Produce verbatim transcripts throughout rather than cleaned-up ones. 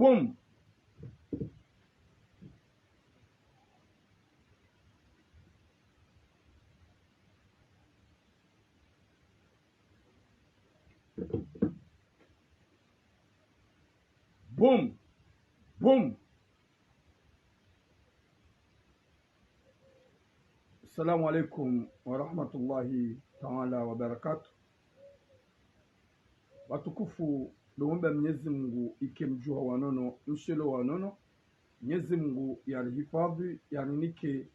Boum. Boum. Boum. Assalamu alaikum wa rahmatullahi ta'ala wa barakatuh. Watukufu, ndo womba Mnyezi Mungu ike mdjuha wa nono, mshelo wa nono. Mnyezi Mungu yarihifadhi, yarinike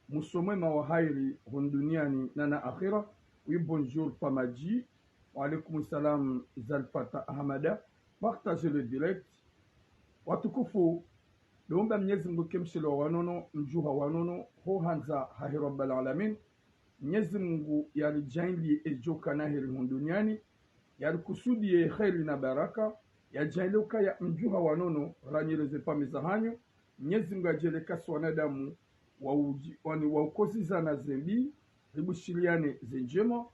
mwiso mwema wa hairi hunu duniani na na akhira. Oui, bonjour, Pamaji. Wa alaikum salam, Zalfata Ahamada. Partagez le direct. Watukufu, ndo womba Mnyezi Mungu ike mshelo wa nono, mdjuha wa nono, ho handza hahe Rabbal Alamin. Mnyezi Mungu yaridjaanliye edjoka na heri hunu duniani, yarikusudiye heri na baraka, yadjaanliye ukaya mdjuha wa nono, ranyeleze pvamiza hanyu. Mnyezi Mungu yadjaanliye kasi wanadamu wa uji-, wani wa ukozizana zembi, ribushiriane ze ndjema.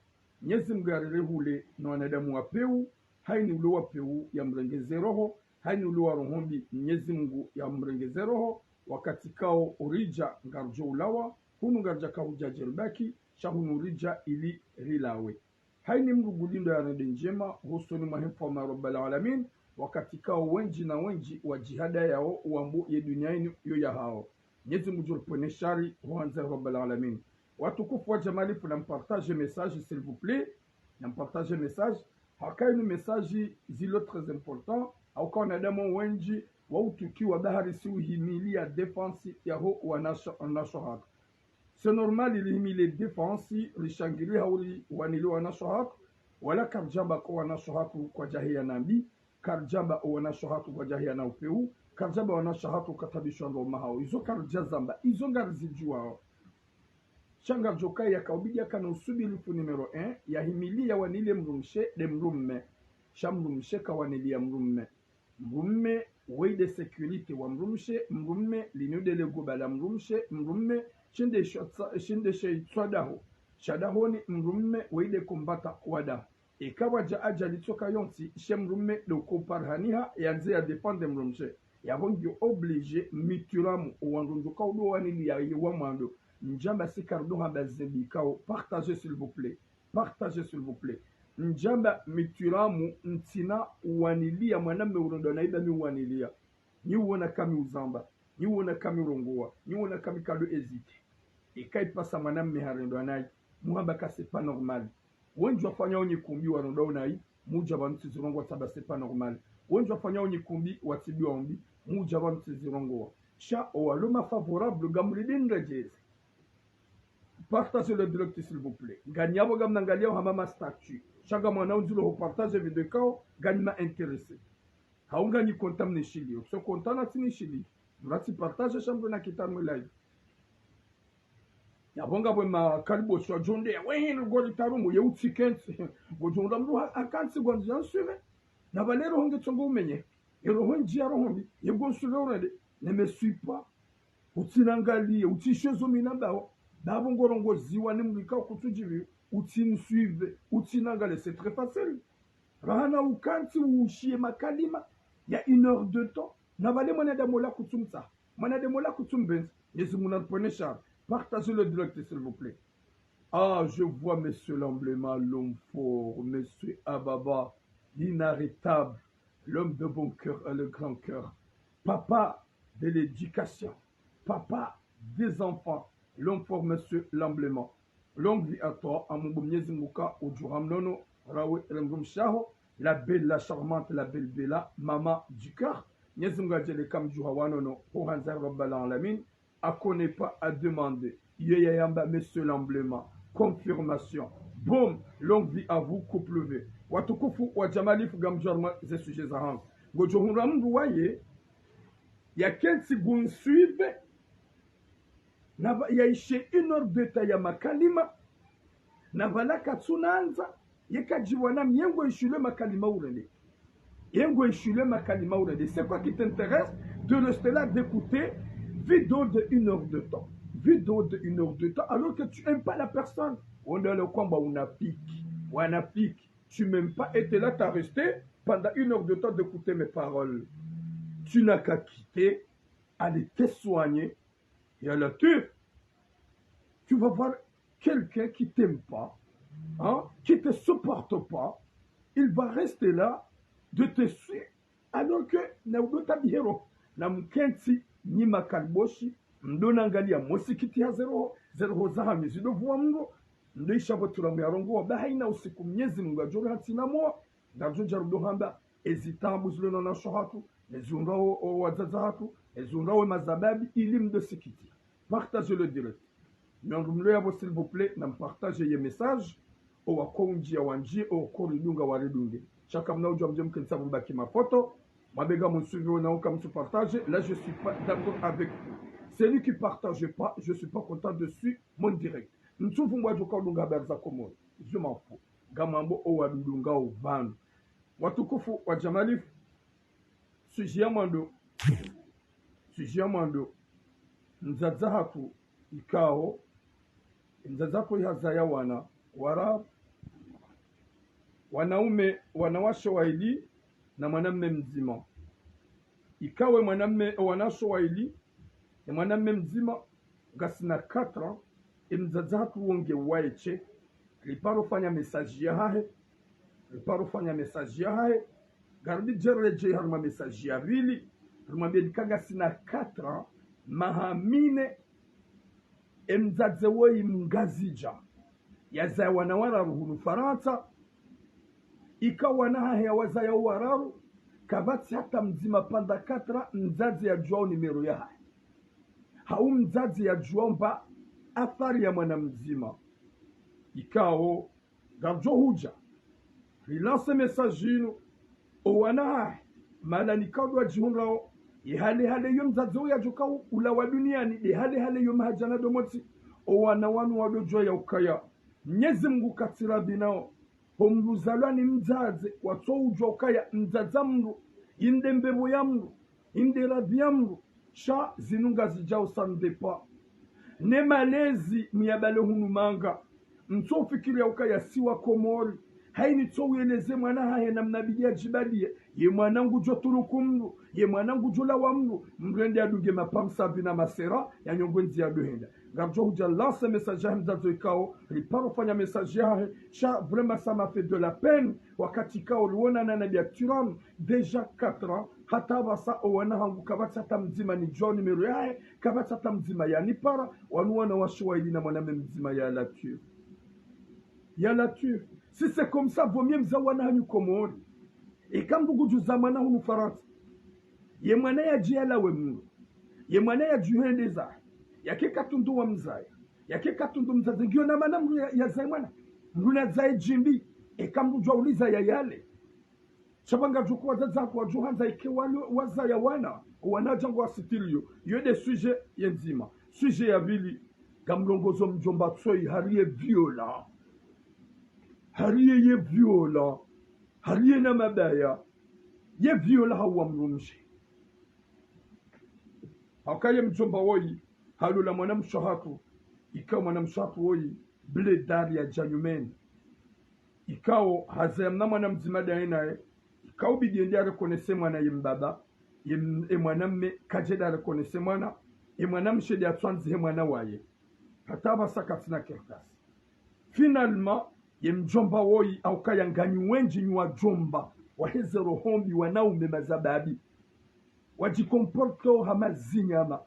Mnyezi Mungu yarirehule no wanadamu wa pewu, haini ulo wa pewu yamrengeze roho, haini ulo wa roho mbi Mnyezi Mungu yamrengeze roho, wakati kao uridja ngaridjo ulawa, hunu ngaridja kaudja djeribaki, sha hunu uridja ili rilawe. Haini mdru ngulindo yarende ndjema, hosoni mwahe mfaume Rabbal Alamin, wakati kao wendji na wendji wadjihadayao wambo ye dunia inu yo yahao. Mnyezi Mungu ngudjo ripvwene shari, ho handza Rabbal Alamin. Watukufu wa djamalifu, nampartage message, s'il vous plaît. Nampartage message. Haka inu message zilo très important. Hauka wanadamu wendji wautukiwa bahari si uhimiliya défense yaho wanasha-, wanasho hatru. C'est normal, rihimiliye défense, rishangiriye hauri waniliye wanasho hatru. Wala karidjamba ko wanasho hatru kwadjahiya na mbi, karidjamba o wanasho hatru kwadjahiya na upewu, karidjamba wanasho hatru katabishwa ndo mahao. Izo karidjazamba, izo ngarizidjuwao. Sha ngaridjo kaya yakaubidi yakana usubirifu numéro un, yahimiliye yawaniliye mdrumshe nde mdrume. Sha mdrumshe kawaniliya mdrume. Mdrume, weye nde sécurité wa mdrumshe, mdrume, linu nde legoba la mdrumshe, mdrume, shinde shotsa-, shinde she itswa daho. Sha dahoni, mdrume, weye nde combattant wa daho. Eka wadja ajali tsoka yontsi, she mdrume ndo ukoparihaniha, yandze ya défendre mdrumshe. Yapvo ngiyo obligé, mituramu, owandru ndjo kaudo waniliya ye wa mwando. Ndjamba si karidjo hamba zembi kao, partagez s'il vous plaît. Partagez s'il vous plaît. Ndjamba mituramu, ntsina waniliya, mwanamme urendwa na iba mi waniliya. Nyi uona kami uzamba, nyi uona kami urongowa, nyi uona kami kado hésiter. Eka ipvasa mwanamme harendwa nayi, muhamba ka c'est pas normal. Wendji wafanyao nyikumbi warendwao nayi, mudja pvanu tsizirongowa tsamba c'est pas normal. Wendji wafanyao nyikumbi watsibiwa umbi, mudja pvanu tsizirongowa. Sha owalo ma favorable ngamlidini redjeze. Partagez le direct, s'il vous plaît. Nganyi yapvo ngamnangaliya hama ma statut. Sha ngamwana undzilo ho partager video kao, nganyi ma intéressé. Hau nganyi konta mnishiliye. Utso konta na tsinishiliye. Mratsi partager sha mdru na kita mwe live. Yapvo ngapvo ma kaliboshwa djonde ya, wehe, ngori tarumu, ye utsi kentsi. Ngodjo undra mdru ha-, hakantsi ngwandzo yansuive. Na pvale roho nge tsongo umenye. Ye roho ndjiya roho mbi, ye ngonsuive urende. Ne me suis pas. Utsinangaliye, utsishezo mi nambao. Ndapvo ngorongoziwa ni mdru ikao kutsudjibu, utsinisuive, utsinangaliye, c'est très facile. Rahana ukantsi uushiye makalima ya une heure de temps. Na pvale mwanadamu ola kutsumtsaha. Mwanadamu ola kutsumpvendza. Mnyezi Mungu naripvwene shari. Partagez le direct, s'il vous plaît. Ah, je vois Monsieur Lamblema, l'homme fort, Monsieur Ababa, l'inarrêtable, l'homme de bon cœur et le grand cœur. Papa de l'éducation, papa des enfants, l'homme fort, Monsieur Lamblema. Longue vie à toi, amumbu Mnyezi Mungu ka udjuha mnono, rawe remdrumshe waho, la belle, la charmante, la belle Bella, maman du cœur. Mnyezi Mungu adjaanliye ka mdjuha wa nono, ho handza Rabbal Alamin, à connaître pas à demander. Yeye yamba Monsieur Lamblema. Confirmation. Boum, longue vie à vous, couple V. Watukufu wa djamalifu ngamdjuwa harumwa ze sujet zahangu. Ngodjo hundra mdru waye, yakentsi ngunsuive, na pva-, yaishiye une heure de temps ya makalima, na pvala katsunandza, ye kadjibu wanami, ye ngoishilwe makalima urende. Ye ngoishilwe makalima urende. C'est quoi qui t'intéresse de rester là, d'écouter vidéo de une heure de temps? Vidéo de une heure de temps, alors que tu aimes pas la personne. On est le combat, on a pique. On a pique. Tu m'aimes pas et t'es là, t'as resté pendant une heure de temps d'écouter mes paroles. Tu n'as qu'à quitter, aller te soigner. Et à la tu, tu vas voir quelqu'un qui t'aime pas, hein, qui te supporte pas. Il va rester là de te suivre. Alors que na udo tabihero, na mkentsi nyima kaliboshi, mdo nangalia mosikiti ha zeroho, zeroho zahanyu zido vuwa mro, mdo isha vo tula muyarongowa, ba haina usiku Mnyezi Mungu adjo ri hatsi na mowa, ngadjo dja rudo hamba, ezi taabu zilo na wanasho hatru, ezi undrao o wadzadze hatru, ezi undrao mazababi, ili mdo sikiti. Partagez le direct. Nyandru mlo yapvo, s'il vous plaît, na mpartage ye message, owa ko undjia wandjie, owa ko ridunga waridunge. Sha kamna udjua mdje mkentsi pvo mbaki mafoto, mwabega mnsuivre na uka mtsu partage, là je suis pas d'accord avec vous. Celui qui partage pas, je suis pas content de suivre mon direct. Mtsuvu mbwa djoka udunga habari za Komori. Je m'en fous. Ngamwambo owa dudunga o pvanu. Watukufu wa Jamalifu, sujet ya mwando, sujet ya mwando, mdzadze hatru ikao, mdzadze hatru ihazaya wana wararu, wanaume, wanawashe waili, na mwanamme mdzima. Ikao e mwanamme, wanawashe waili, e mwanamme mdzima, ngasina quatre ans, e mdzadze hatru wo nge waeshe, riparo fanya message yahahe, riparo fanya message yahahe, ngarudi djeredjei harumwa message ya pvili, rimwambie nika ngasina quatre ans, maha mine, e mdzadze woyi mngazidja, yazaya wana wararu hunu Farantsa, ika wana hahe yawazaya wararu, kapvatsi hata mdzima pendant quatre ans, mdzadze yadjuao numéro yahahe. Hau mdzadze yadjuao mba athari ya mwana mdzima. Ikao, ngardjo hudja, rilance message inu, owana hahe, mahala nikao ndo wadjihundrao, ye hale hale yo mdzadze uya djoka u-, ulawa duniani, nde hale hale yo maha djana ndo motsi, owana wanu wado djuwa ya ukaya Mnyezi Mungu katsi radhi nao, ho mdru uzalwa ni mdzadze, watso udjuwa ukaya mdzadze mdru, inde mbepvo ya mdru, inde radhi ya mdru, sha zinu ngazidjao ça ne dépend. Ne malezi muyabale hunu manga, mtso ufikiri ya ukaya si wa Komori, haini tso uyeleze mwana hahe namna bidi yadjibaliye, ye mwana ngudjo turuku mdru, ye mwana ngudjo lawa mdru, mdru ende yadunge mapamsa pvi na masera, yanyongwe ndzia ndo henda. Ngardjo hudja lance message yahe mdzadze ikao, riparo fanya message yahe, sha vraiment ça m'a fait de la peine, wakati ikao riwonana na Bia Turam, déjà quatre ans, hata pvasa owana hangu kapvatsi hata mdzima nidjuao numéro yahe, kapvatsi hata mdzima yanipara, wanu wanawashe waili na mwanamme mdzima ya la tu. Ya la tu. Si c'est comme ça, vaut mieux mzae wana hanyu Komori. Eka mdru ngudjuza mwana hunu Farantsa, ye mwana yadje yalawe mdru, ye mwana yadjuhende zahe, yake katsundu wa mzaya, yake katsundu mdzadze, ngiyo na mana mdru ya, yazae mwana. Mdru nadzae djimbi, eka mdru djuwa uliza ya yale. Sha pvanga djuku wadzadze hatru wadjuhandza ike walo wazaya wana, wana django wasitiriyo. Yo nde sujet ye ndzima. Sujet ya pvili, ngamlongozo mdjomba Tsoyi, hari ye violent. Hari ye, ye violent. Hari ye na mabaya. Ye violent hauwa mdrumshe. Hauka ye mdjomba woyi, halola mwanamshe hatru, ikao mwanamshe hatru woyi, blédard ya djanyumeni. Ikao hazaya mna mwana mdzima ndaye naye, ikao bidi yende yareconnaisse mwana ye mbaba, ye m-, e mwanamme kadje nda areconnaisse mwana, e mwanamshe nde yatsuandzihe mwana waye. Hata pvasa katsina kartasi. Finalement, ye mdjomba woyi, hauka ya nganyi wendji nyi wadjomba, waheze roho mbi, wanaume mazababi. Wadjicomporteo hama zinyama.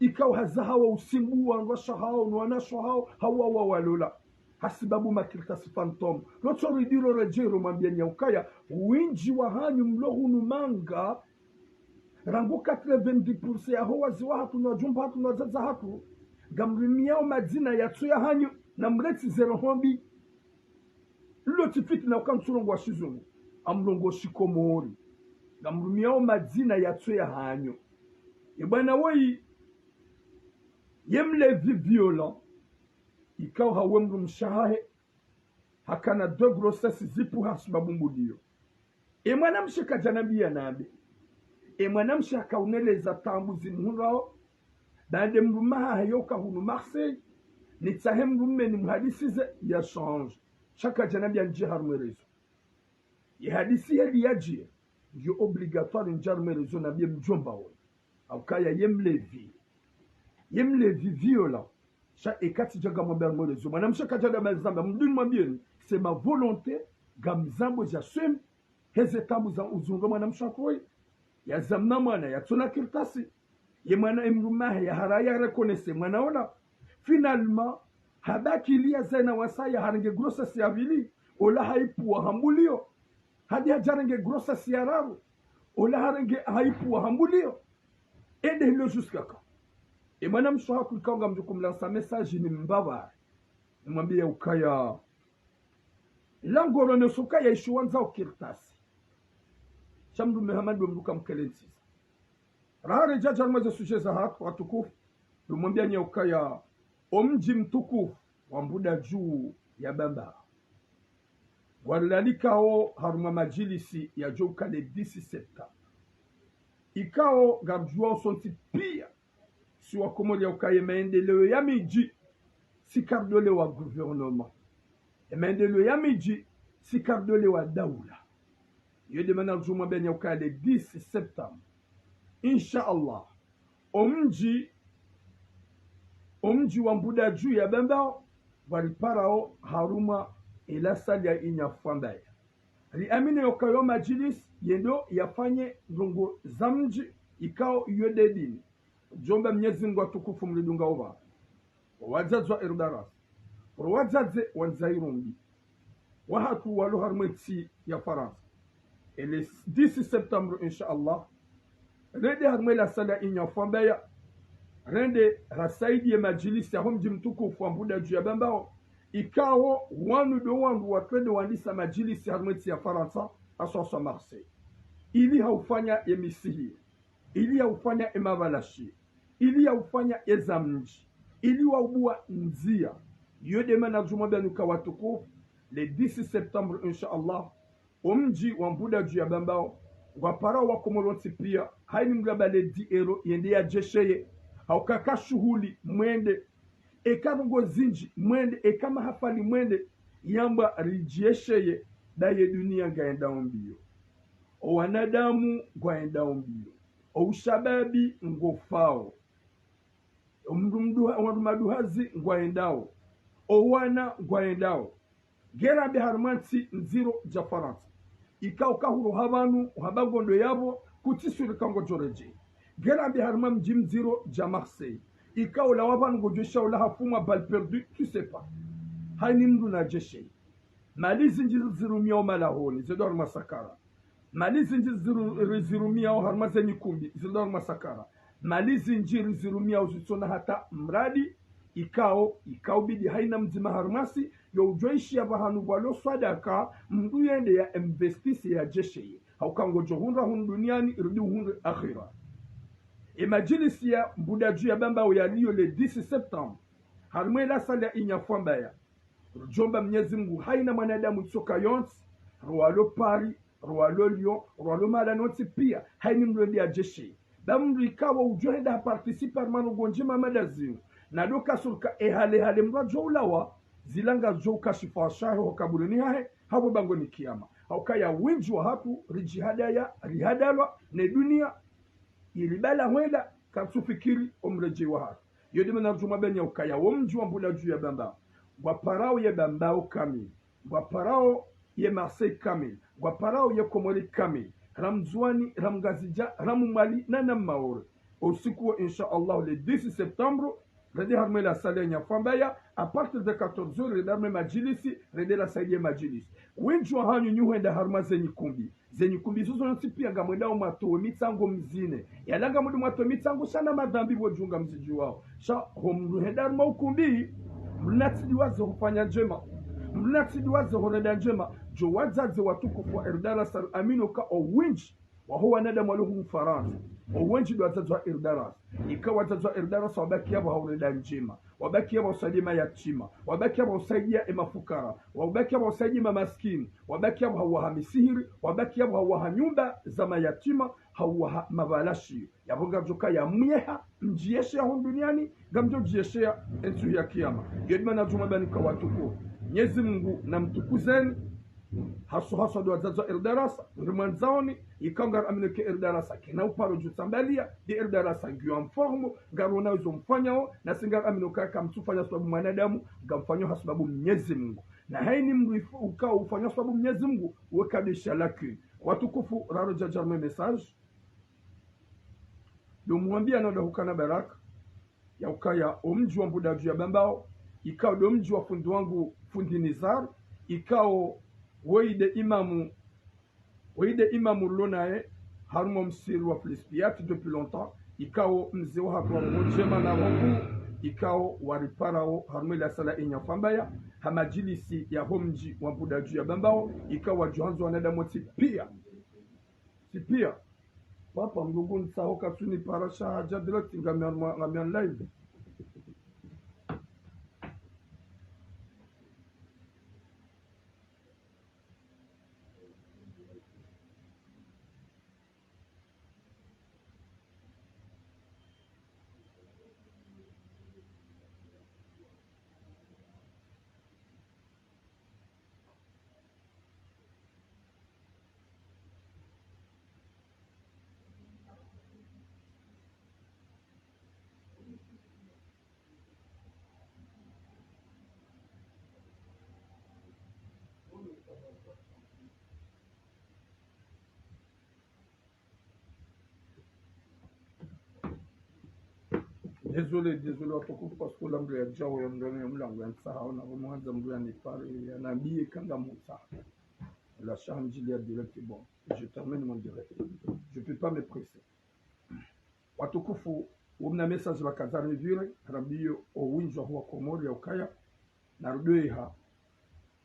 Ikao hazaha wa usimbuwa, ngwasha hao, nwanasho hao, hauwa wawalola. Hasibabu makartasi fantôme. Lotso ridiro redjero mwambiani ya ukaya, wendji wahanyu mlo hunu manga, rangu quatre-vingt-dix pour cent yaho wazee wahatru, nwadjomba hatru, nwadzadze hatru, ngamrumiao madzina yatsu yahanyu, na mretsi ze roho mbi. Lilo tsi fitina uka ntsurongowa shizungu, ngamrongowo shikomori. Ngamrumiao madzina yatsu yahanyu. Ye bwana woyi, ye mlevi violent, ikao hauwe mdrumshe hahe, hakana deux grossesses zipvuha hasibabu mbuliyo. E mwanamshe kadjanambiya nambe. E mwanamshe hakauneleza taabu zimhundrao, baada mdrume hahe yoka hunu Marseille, nitsahe mdrume nimhadisize, ya change. Sha kadjanambiya ndje harumwa réseau. Ye hadisi heli yadjiye, Yo obligatoire ndjarumwe réseau nambiye mdjomba woyi. Haukaya ye mlevi. Ye mlevi violent. Sha eka tsidja ngamwambiya harumwe réseau. Mwanamshe kadja da mazamba. Mdru nimwambiyeni. C'est ma volonté. Ngamzambo j'assume. Heze taabu za uzunga mwanamshe wakoyi. Yazamna mwana, yatsona kartasi. Ye mwana emdrume wahe, yahara ya reconnaître mwana ola. Finalement, habaki ili yazae na wasaya harenge grossesse ya pvili, ola haipvuwa hambuliyo. Hadi hadjarenge grossesse ya raru, ola harenge haipvuwa hambuliyo. Ende hilo jusqu'à quand? E mwanamshe wakoyi ikao ngamdjo kumlansa message ni mbaba. Nimwambiye ukaya. Lango ronesuka ya ishiwa ndzao kartasi. Sha mdrume hama ndo mdru kamkele ntsiza. Raha redjadja harumwa ze sujet zahatru watukufu. Ndo mwambiya nyi ukaya. Omdji mtukufu wa Mbudadju ya Bambao. Ngwarilalikao harumwa madjilisi yadjo uka le dix septembre. Ikao ngaridjuwao sontsi piya. Si wakomori ya ukaya ye maendeleo ya midji, si kardole wa gouvernement. Ye maendeleo ya midji, si kardole wa daula. Yo nde mana ridjo mwambiya nyi ukaya le dix septembre. Insha Allah. Omdji, omdji wa Mbudadju ya Bambao, ngwariparao harumwa ela salle ya inya fwambaya. Riamini yo ukaya yo madjilisi, yendo yafanye ndrongo za mdji, ikao yo nde dini. Djomba Mnyezi Mngu watukufu mridunga uba. Wadzadze wa Erdaras. Wadzadze wa Ndzairumbi. Wahatru walo harumwe ntsi ya Farantsa. Ele dix septembre, insha Allah. Rende harumwe la salle ya inya fwambaya. Rende rasaidiye madjilisi ya homdji mtukufu wa Mbudadju ya Bambao. Ikao wanu ndo wandru watrende wandisa madjilisi harumwe ntsi ya Farantsa, aswaswa Marseille. Ili haufanya ye misihi. Ili yaufanya emabalashi, ili yaufanya eza mdji, ili waubuwa ndziya. Yo nde mana ridjo mwambiya nyi uka watukufu, le dix septembre, insha Allah, omdji wa Mbudadju ya Bambao, ngwaparao wakomori wontsi piya, haini mdru yabale dix euros, yende yadjesheye, hauka ka shuhuli, mwende, eka ndrongo zindji, mwende, eka mahafali, mwende, yamba ridjesheye, ndaye duniya ngayendao mbiyo. Owanadamu ngwayendao mbiyo. Oushababi ngofao. Omdru mduha-, omdru maduhazi ngwayendao. Owana ngwayendao. Ngera mbe harumwa ntsi ndziro dja Farantsa. Ikao kahuru ha pvanu, hamba ngondo yapvo, kutsi sûr ka ngodjo redjeyi. Ngera mbe harumwa mdji mdziro dja Marseille. Ikao lawa pvanu ngodjo isha ola hafumwa balle perdue, tu sais pas. Haini mdru nadjesheyi. Mali zindji zirumiao malahoni, zendo harumwa sakara. Mali zindji ziru-, rizirumiao harumwa zenyikumbi, zendo harumwa sakara. Mali zindji rizirumiao zitsona hata mradi, ikao, ikao bidi haina mdzima harumwasi, yo udjo ishiya pvahanu pvwalo swadaka, mdru yende ya investise yadjesheye. Hauka ngodjo hundra hunu duniani, rudi uhundre akhira. E madjilisi ya Mbudadju ya Bambao yaliyo le dix septembre. Harumwe la salle ya inya fwambaya. Ridjomba Mnyezi Mngu, haina mwanadamu tsoka yontsi, rwalo Paris, rwalo Lyon, rwalo mahala nontsi piya, haini mdru yende yadjeshe. Ba mdru ikao udjo henda haparticipe harumwa ndrongo ndjema madazinu. Na ndo ka sûr ka ehale hale mdru adjo ulawa, zila ngazidjo ukashifa shahe ho kaburini hahe, hapvo bangweni kiyama. Haukaya wendji wahatru, ridjihadaya, rihadalwa, ne duniya, iribala hwenda, katsufikiri omredjeyi wahatru. Yo nde mana ridjo mwambiya nyi ukaya womdji wa Mbudadju ya Bambao. Ngwaparao ye Bambao kamili. Ngwaparao ye Marseille kamili. Ngwaparao ye Komori kamili. Ra Mndzuwani, ra Mngazidja, ra Mmwali, na na Mmaore. Osiku wo, insha Allah, le dix septembre, rende harumwe la salle ya inya fwambaya, à partir de quatorze heures, rende harumwe madjilisi, rende rasaidiye madjilisi. Wendji wahanyu nyi hwenda harumwa zenyikumbi. Zenyikumbi zozo zontsi piya ngamwendao mwatowe mitsango mzine. Yala ngamdru mwatowe mitsango sha na madhambi pvo dju ngamzidjuwao. Sha ho mdru henda harumwa ukumbi, mdru natsidiwaze hufanya ndjema. Mdru natsidiwaze horenda ndjema. Djo wadzadze watukufu wa Erdaras, amini uka owendji waho wanadamu walo hunu Farantsa. Owendji ndo wadzadze wa Erdaras. Ika wadzadze wa Erdaras wabaki yapvo haurenda ndjema. Wabaki yapvo usaidiya mayatima. Wabaki yapvo usaidiya emafukara. Wabaki yapvo usaidiya mamaskini. Wabaki yapvo hauwaha misihiri. Wabaki yapvo hauwaha nyumba za mayatima. Hauwaha mabalashi. Yapvo ngayidjo kaya mwiyeha, mdjiyesheya hunu duniani, ngamdjo djiyesheya entsuhu ya kiyama. Yo nde mana ridjo mwambiya nyi uka watukufu. Mnyezi Mngu namtukuzeni. Haswa haswa ndo wadzadze wa Erdarasa, ngari mwandzaoni, ikao ngari amino ke Erdarasa kena uparo djutsambalia, nde Erdarasa ngiyo en forme, ngari ona izo mfanyao, nasi ngari amino kaka mtsufanya sababu mwanadamu, ngamfanyao ha sababu Mnyezi Mungu. Na haini mndru ifu-, ukao ufanyao sababu Mnyezi Mungu, weka bisha lakini. Watukufu, raro djadja harumwa message, ndo mwambia na ndo hukana baraka, ya ukaya omdji wa Mbudadju ya Bambao, ikao ndo mdji wa fundi wangu, fundi Nizar, ikao woyi nde imamu, woyi nde imamu rilo naye, harumwa msiri wa Flispiyati depuis longtemps, ikao mze wahatru wa roho ndjema na roho nkuu, ikao wariparao harumwa ila sala inya fambaya, ha madjilisi ya homdji wa Mbudadju ya Bambao, ikao wadjuhandzo wanadamu tsi pia. Tsi pia. Papa, mlungu ntsaho katsuni para sha hadja direct ngami en, ngami en live. Désolé, désolé, watukufu, parce que la mndru ya djao ya mndru ya mlango ya ntsaha, ona, mwandzo mndru ya nipare, ya nambiye kanga mutsaha. La change, il y a direct, bon, je termine mon direct. Je peux pas me presser. Watukufu, womna message bakazari vile, rambiyo owindji wa huwa Komori ya ukaya, na rudoeha,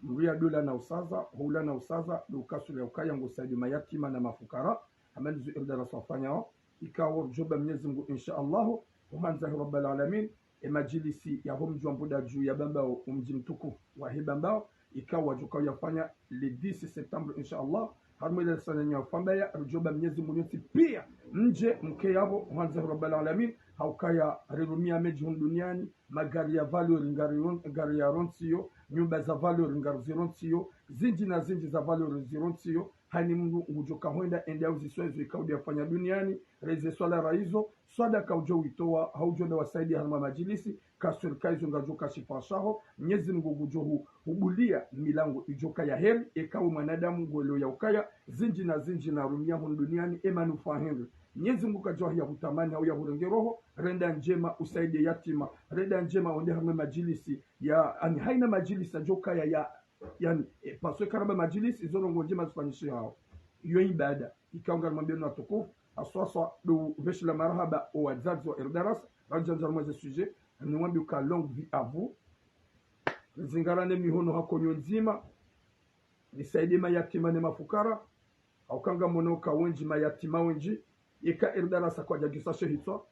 mndru ya dola na usaza, hula na usaza, ndo ukasuli ya ukaya, ngo saidi mayatima na mafukara, hama ndizo Erdarasa wafanyao, ikao ridjomba Mnyezi Mungu, insha Allahu, humandzahi Rabbal Alamin, e madjilisi ya homdji wa Mbudadju ya Bambao, omdji mtukufu wa he Bambao, ikao wadjoka uyafanya le dix septembre, insha Allah, harumwa ila sala inya fambaya, ridjomba Mnyezi Mungu nyontsi pia, mdje mke yapvo, humandzahi Rabbal Alamin, ha ukaya rirumia mendji hunu duniani, magari ya valeur ngari ron-, ngari ya rontsiyo, nyumba za valeur ngari zirontsiyo, zindji na zindji za valeur zirontsiyo, haini mndru ngudjoka hwenda ende auziswa izo ikao ndo yafanya duniani, reze swala raizo, swadaka udjo witowa, ha udjo nda wasaidi harumwa madjilisi, kaswirika izo ngazidjoka shifa shaho, Mnyezi Mungu ngudjo hu-, hubulia milango idjoka ya heri, eka we mwanadamu ngwelewo ya ukaya, zindji na zindji narumia hunu duniani, e manufaa hindri. Mnyezi Mungu kadjowahi ya hutamani, hau ya hurenge roho, renda ndjema, usaidi yatima, renda ndjema, wende harumwa madjilisi, ya, ani haina madjilisi yadjoka ya, ya, yani, e, parce que karaba madjilisi, izo ndrongoo ndjema zifanyishihao. Iyo ibada, ikao ngarimwambiao watukufu, haswa haswa ndo upveshela marahaba owadzadze wa Erdarasa, radjandza harumwa ze sujet, nimwambie uka longue vie à vous, zingarane mihono hakonyo ndzima, nisaidi mayatima ne mafukara, ha uka ngamwonao uka wendji mayatima wendji, eka Erdarasa kwadjadjusa she hitswa,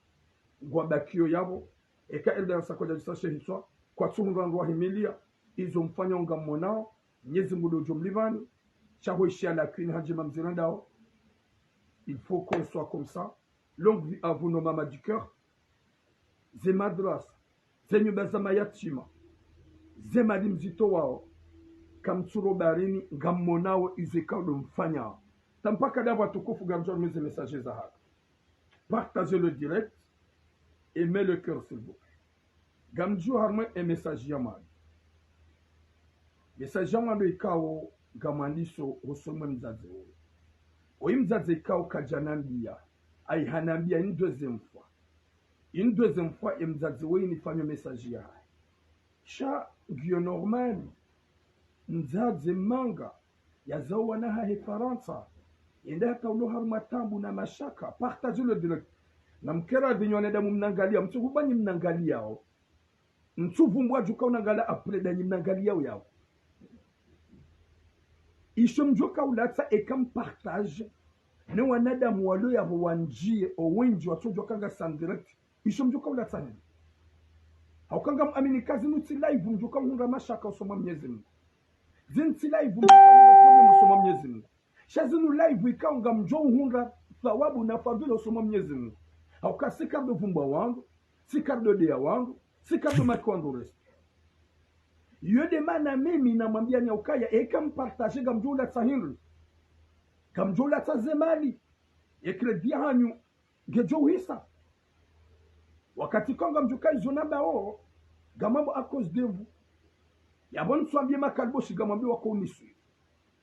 ngwabakiyo yapvo, eka Erdarasa kwadjadjusa she hitswa, kwatsuhundra ndrwa himilia, izo mfanyao ngamwonao, Mnyezi Mungu ndo udjo mlipvani, shaho ishia la kwini ha ndjema mzirendao. Il faut qu'on soit comme ça. Longue vie à vous, nos mamans du cœur. Ze madrasa, ze nyumba za mayatima, ze mali mzitowao, kamtsuro barini, ngamwonao izo ikao ndo mfanyao. Tampaka ndapvo watukufu, ngamdjo harumwa ze message za haka. Partagez le direct, aimez le cœur, s'il vous plaît. Ngamdjo harumwa e message ya mwando. Message ya mwando ikao ngamwandiso hosoni mwe mdzadze woyi. Oyi mdzadze ikao kadjanambia, ayi hanambia ini deuxième fois. Ini deuxième fois e mdzadze woyi nifanyao message yahahe. Sha ngiyo normal. Mdzadze manga, yazao wana hahe Farantsa, yende hata ulo harumwa taabu na mashaka, partagez le direct. Na mkera dhinyo wanadamu mnangalia, mtsuhubanyi mnangaliao. Mtsuvumbwa djuka unangalia après danyi mnangaliao yao. Isho mdjoka ulatsa eka mpartage, ne wanadamu walo yapvo wandjie, owendji watsodjuwa uka ngasi en direct, isho mdjoka ulatsa nini? Ha uka ngamwamini uka zinu tsi live mdjoka uhundra mashaka hosoni mwa Mnyezi Mungu. Zinu tsi live mdjoka uhundra problème hosoni mwa Mnyezi Mungu. Sha zinu live ikao ngamdjo uhundra thawabu na fadhila hosoni mwa Mnyezi Mungu. Ha uka si karido vumbwa wandru, si karido deya wandru, si karido maki wandru reste. Iyo nde mana mimi namwambiani ya ukaya, eka mpartage ngamdjo ulatsa hindri. Ngamdjo ulatsa ze mali. Ye crédit yahanyu ngedjo uhisa. Wakati ikao ngamdjo ukaya izo nambao, ngamwambao à cause de vous. Yapvo nitsuambie Makaliboshi ngamwambao wako unisuivre.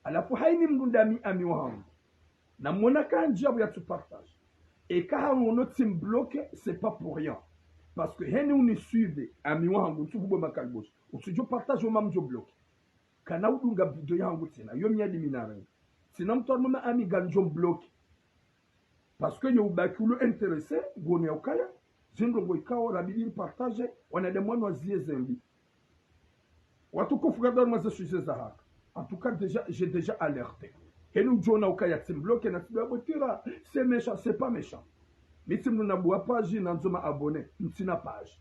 Halafu haini mndru ndami ami wahangu. Namwona kandji yapvo yatsu partage. Eka hawono tsimbloqué, c'est pas pour rien. Parce que heni unisuivre, ami wahangu, ntsukubwe Makaliboshi. Utsudjo partage woma mdjo bloqué. Kana udunga video yahangu tsena, yo miadi mi narenga. Tsina mndru harumwa ma ami ngamdjo mbloqué. Parce que ye ubaki ulo intéressé, nguono ya ukaya, zindrongo ikao, rabidi mpartage, wanadamu wanu waziye zembi. Watukufu, ngardo harumwa ze sujet za haka. En tout cas, déjà, j'ai déjà alerté. Heni udjo ona ukaya tsimbloqué na tsidjo abotira, c'est méchant, c'est pas méchant. Mi tsi mndru nabua page, nandzo ma abonnés, ntsina page.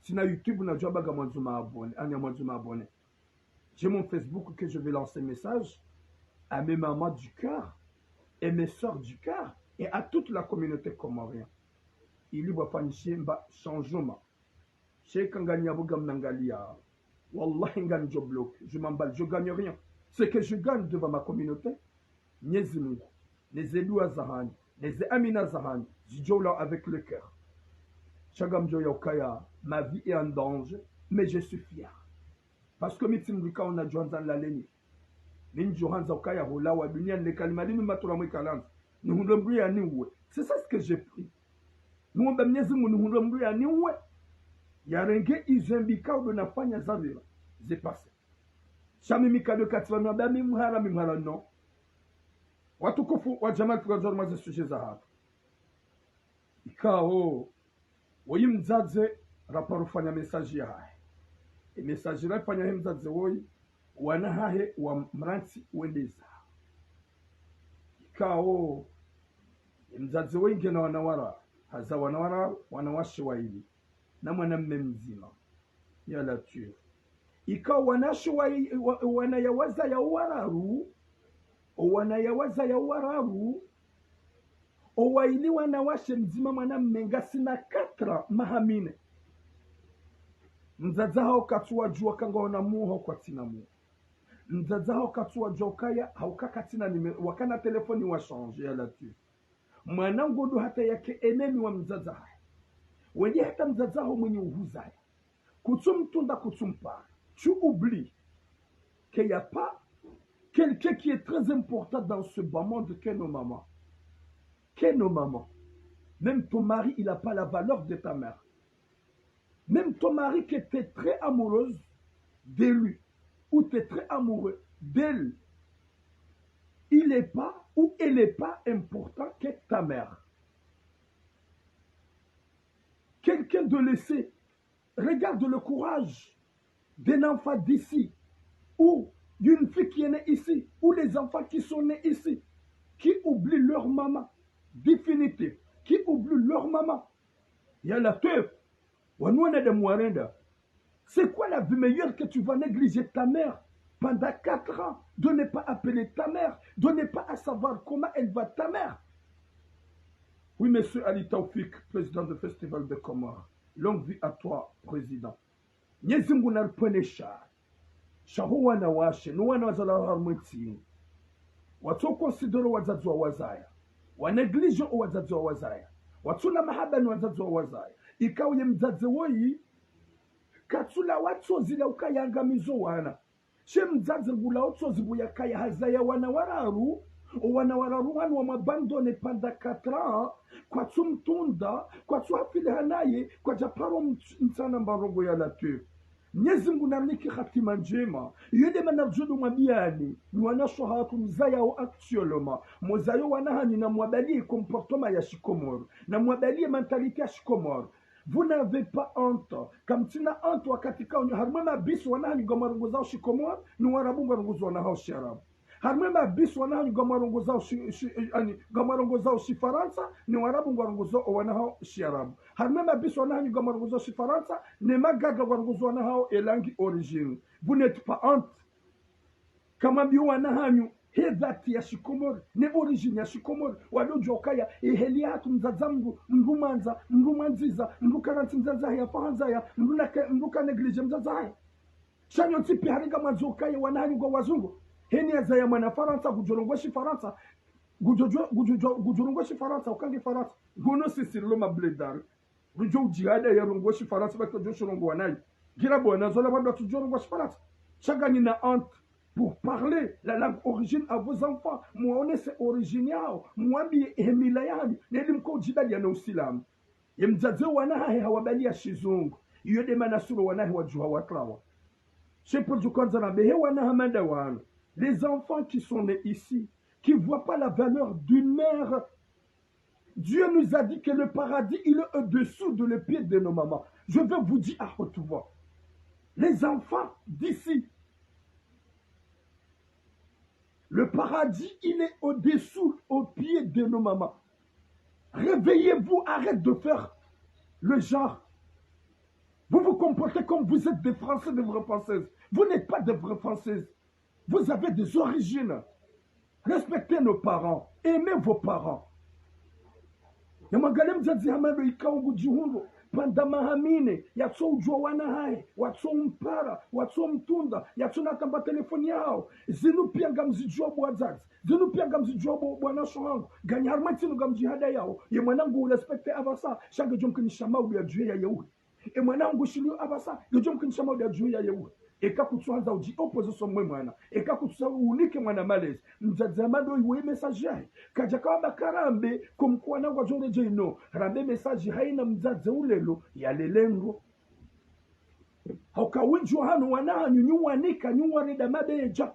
Ntsina YouTube, nadjo amba ngamwandzo ma abonnés, ani ngamwandzo ma abonnés. J'ai mon Facebook que je vais lancer message à mes mamans du cœur et mes sœurs du cœur et à toute la communauté comorienne. Ili wafanyishe mba changement. Sha eka nganyi yapvo ngamnangalia. Wallahi ngamdjo bloqué. Je m'emballe, je gagne rien. Ce que je gagne devant ma communauté, Mnyezi Mungu, neze dua zahanyu, neze amina zahanyu, zidjo ulawa avec le cœur. Sha ngamdjo ya ukaya, ma vie est en danger, mais je suis fier. Parce que mi tsi mndru ikao nadjo handza nilale nife. Mi ndjo handza ukaya hulawa duniani, le kalima linu matula mwe kalandza. Nihundre mndru yaniuwe. C'est ça ce que j'ai pris. Niomba Mnyezi Mungu nihundre mndru yaniuwe. Yarenge izo mbi ikao ndo nafanya zapvira. Zipase. Sha mimi kado katsi pvanu amba mi mhara, mi mhara, non. Watukufu wa jamaa, ngardo harumwa ze sujet za haka. Ikao, woyi mdzadze raparo fanya message yahahe. E message rafanya he mdzadze woyi, wana hahe wamrantsi wendeza. Ikao, e mdzadze woyi ngena wana wararu, haza wana wararu, wanawashe waili, na mwanamme mdzima. Ya Latwifu. Ikao wanawashe wa, wa, wana yawazaya wararu, owana yawazaya wararu, owaili wanawashe, mdzima mwanamme ngasina quatre ans, maha mine. Mdzadze hawo katsuwadjua ka ngwaona muo hau kwatsina muo. Mdzadze hawo katsuwadjua ukaya, hauka katsina nime, wakana telefoni wa changé, ya Latwifu. Mwana ngodo hata yake ennemi wa mdzadze hahe. Wenye hata mdzadze haho mwenye uhuzaya. Kutsumtunda, kutsumpara. Tu oublies qu'il n'y a pas quelqu'un qui est très important dans ce bas monde que nos mamans. Que nos mamans. Même ton mari, il n'a pas la valeur de ta mère. Même ton mari qui était très amoureuse de lui, ou t'es très amoureux d'elle, il n'est pas ou elle n'est pas important que ta mère. Quelqu'un de laissé, regarde le courage d'un enfant d'ici, ou d'une fille qui est née ici, ou les enfants qui sont nés ici, qui oublient leur maman définitive, qui oublient leur maman. Ya Latwifu, wanu wanadamu warenda. C'est quoi la vie meilleure que tu vas négliger ta mère pendant quatre ans, de ne pas appeler ta mère, de ne pas à savoir comment elle va ta mère? Oui, monsieur Ali Taoufik, président de Festival de Comores. Longue vie à toi, président. Mnyezi Mungu naripvwene sha. Sha ho wanawashe, no wana wazalwa harumwa entsi inu. Watso considérer wadzadze wawazaya. Wa négliger owadzadze wawazaya. Watsuna mahaba ni wadzadze wawazaya. Ikao ye mdzadze woyi, katsula watsozi la ukaya ngamizo wana. She mdzadze ngula otsozi pvo yakaya hazaya wana wararu, owana wararu wanu wamwabandonné pendant quatre ans, kwatsumtunda, kwatsuhafiliha naye, kwadjaparo mt-, mtsana mbarongo ya Latwifu. Mnyezi Mungu narinike hatima ndjema. Iyo nde mana ridjo mwambiani, ni wanawashe hatru mzayao actuellement. Mozayo wana hanyu namwabaliye comportement ya shikomori. Namwabaliye mentalité ya shikomori. Vous n'avez pas honte. Kamtsina honte wakati ikao nyi harumwa mabisi wana hanyu ngamwarongozao shikomori, ni warabu ngwarongozao wana hao shiarabu. Harumwa mabisi wana hanyu ngamwarongozao shi, shi, ani, ngamwarongozao shifarantsa, ni warabu ngwarongozao wana hao shiarabu. Harumwa mabisi wana hanyu ngamwarongozao shifarantsa, ni magaga ngwarongozao wana hao elangi origine. Vous n'êtes pas honte. Kamwambiyo wana hanyu, he dhati ya shikomori, ne origine ya shikomori, wadodjo ukaya, eheli yahatru mdzadze mndru, mndru mwandza, mndru mwandziza, mndru karantsi mdzadze hahe ya fahandzaya, mndru nake, mndru ka négliger mdzadze hahe. Sha nyontsi pia hari ngamwandzo ukaya wana hanyu ngwao wazungu. Heni yazaya mwana Farantsa, ngudjo rongoa shifarantsa. Ngudjo, ngudjo, ngudjo rongoa shifarantsa, uka nge Farantsa. Ngono sisi rilo mabledari. Ngudjo udjihada ya rongoa shifarantsa, ba kudjo shirongoa nayi. Ngira bwana, zola wandru watsudjo rongoa shifarantsa. Sha nganyi na honte pour parler la langue origine à vos enfants. Mwaonese origine yawo. Mwambiye emila yahanyu. Neli mko udjibaliya na usilamu. Ye mdzadze wana hahe hawabaliya shizungu. Iyo nde mana suro wana hahe wadjuha watlawa. Shepur djukandza na behe wana hamanda wanu. Les enfants qui sont nés ici, qui voient pas la valeur d'une mère. Dieu nous a dit que le paradis, il est au-dessous de le pied de nos mamans. Je vais vous dire à haute voix. Les enfants d'ici, le paradis, il est au-dessous, au pied de nos mamans. Réveillez-vous, arrête de faire le genre. Vous vous comportez comme vous êtes des Français, des vraies Françaises. Vous n'êtes pas des vraies Françaises. Vous avez des origines. Respectez nos parents. Aimez vos parents. Namwangalie mdzadze hama ndo ikao ngudjihundro pvanda maha mine, yatso udjuwa wana hahe, watso umpara, watso umtunda, yatso na tamba telefoni yahawo. Zinu pia ngamzidjuwa bo wadzadze. Zinu pia ngamzidjuwa bo, bo wanashe hangu. Nganyi harumwa ntsi inu ngamdjihadayawo. Ye mwana ngu urespecte apvasa, sha ngedjo mkinisha maudu yadjuwe yayeuhe. E mwana hangu shiliyo apvasa, ngedjo mkinisha maudu yadjuwe yayeuhe. Eka kutsuhandza udji opposition mwe mwana. Eka kutsuhandza unike mwana malezi. Mdzadze hama ndo iwe message yahe. Kadjaka wamba karambe, comme quoi wana ngwadjo redjeyi no. Rambe message haina mdzadze ulelo, yalele ndro. Hauka wendji wa hanu wana hanyu, nyi wanika, nyi warenda mabedja.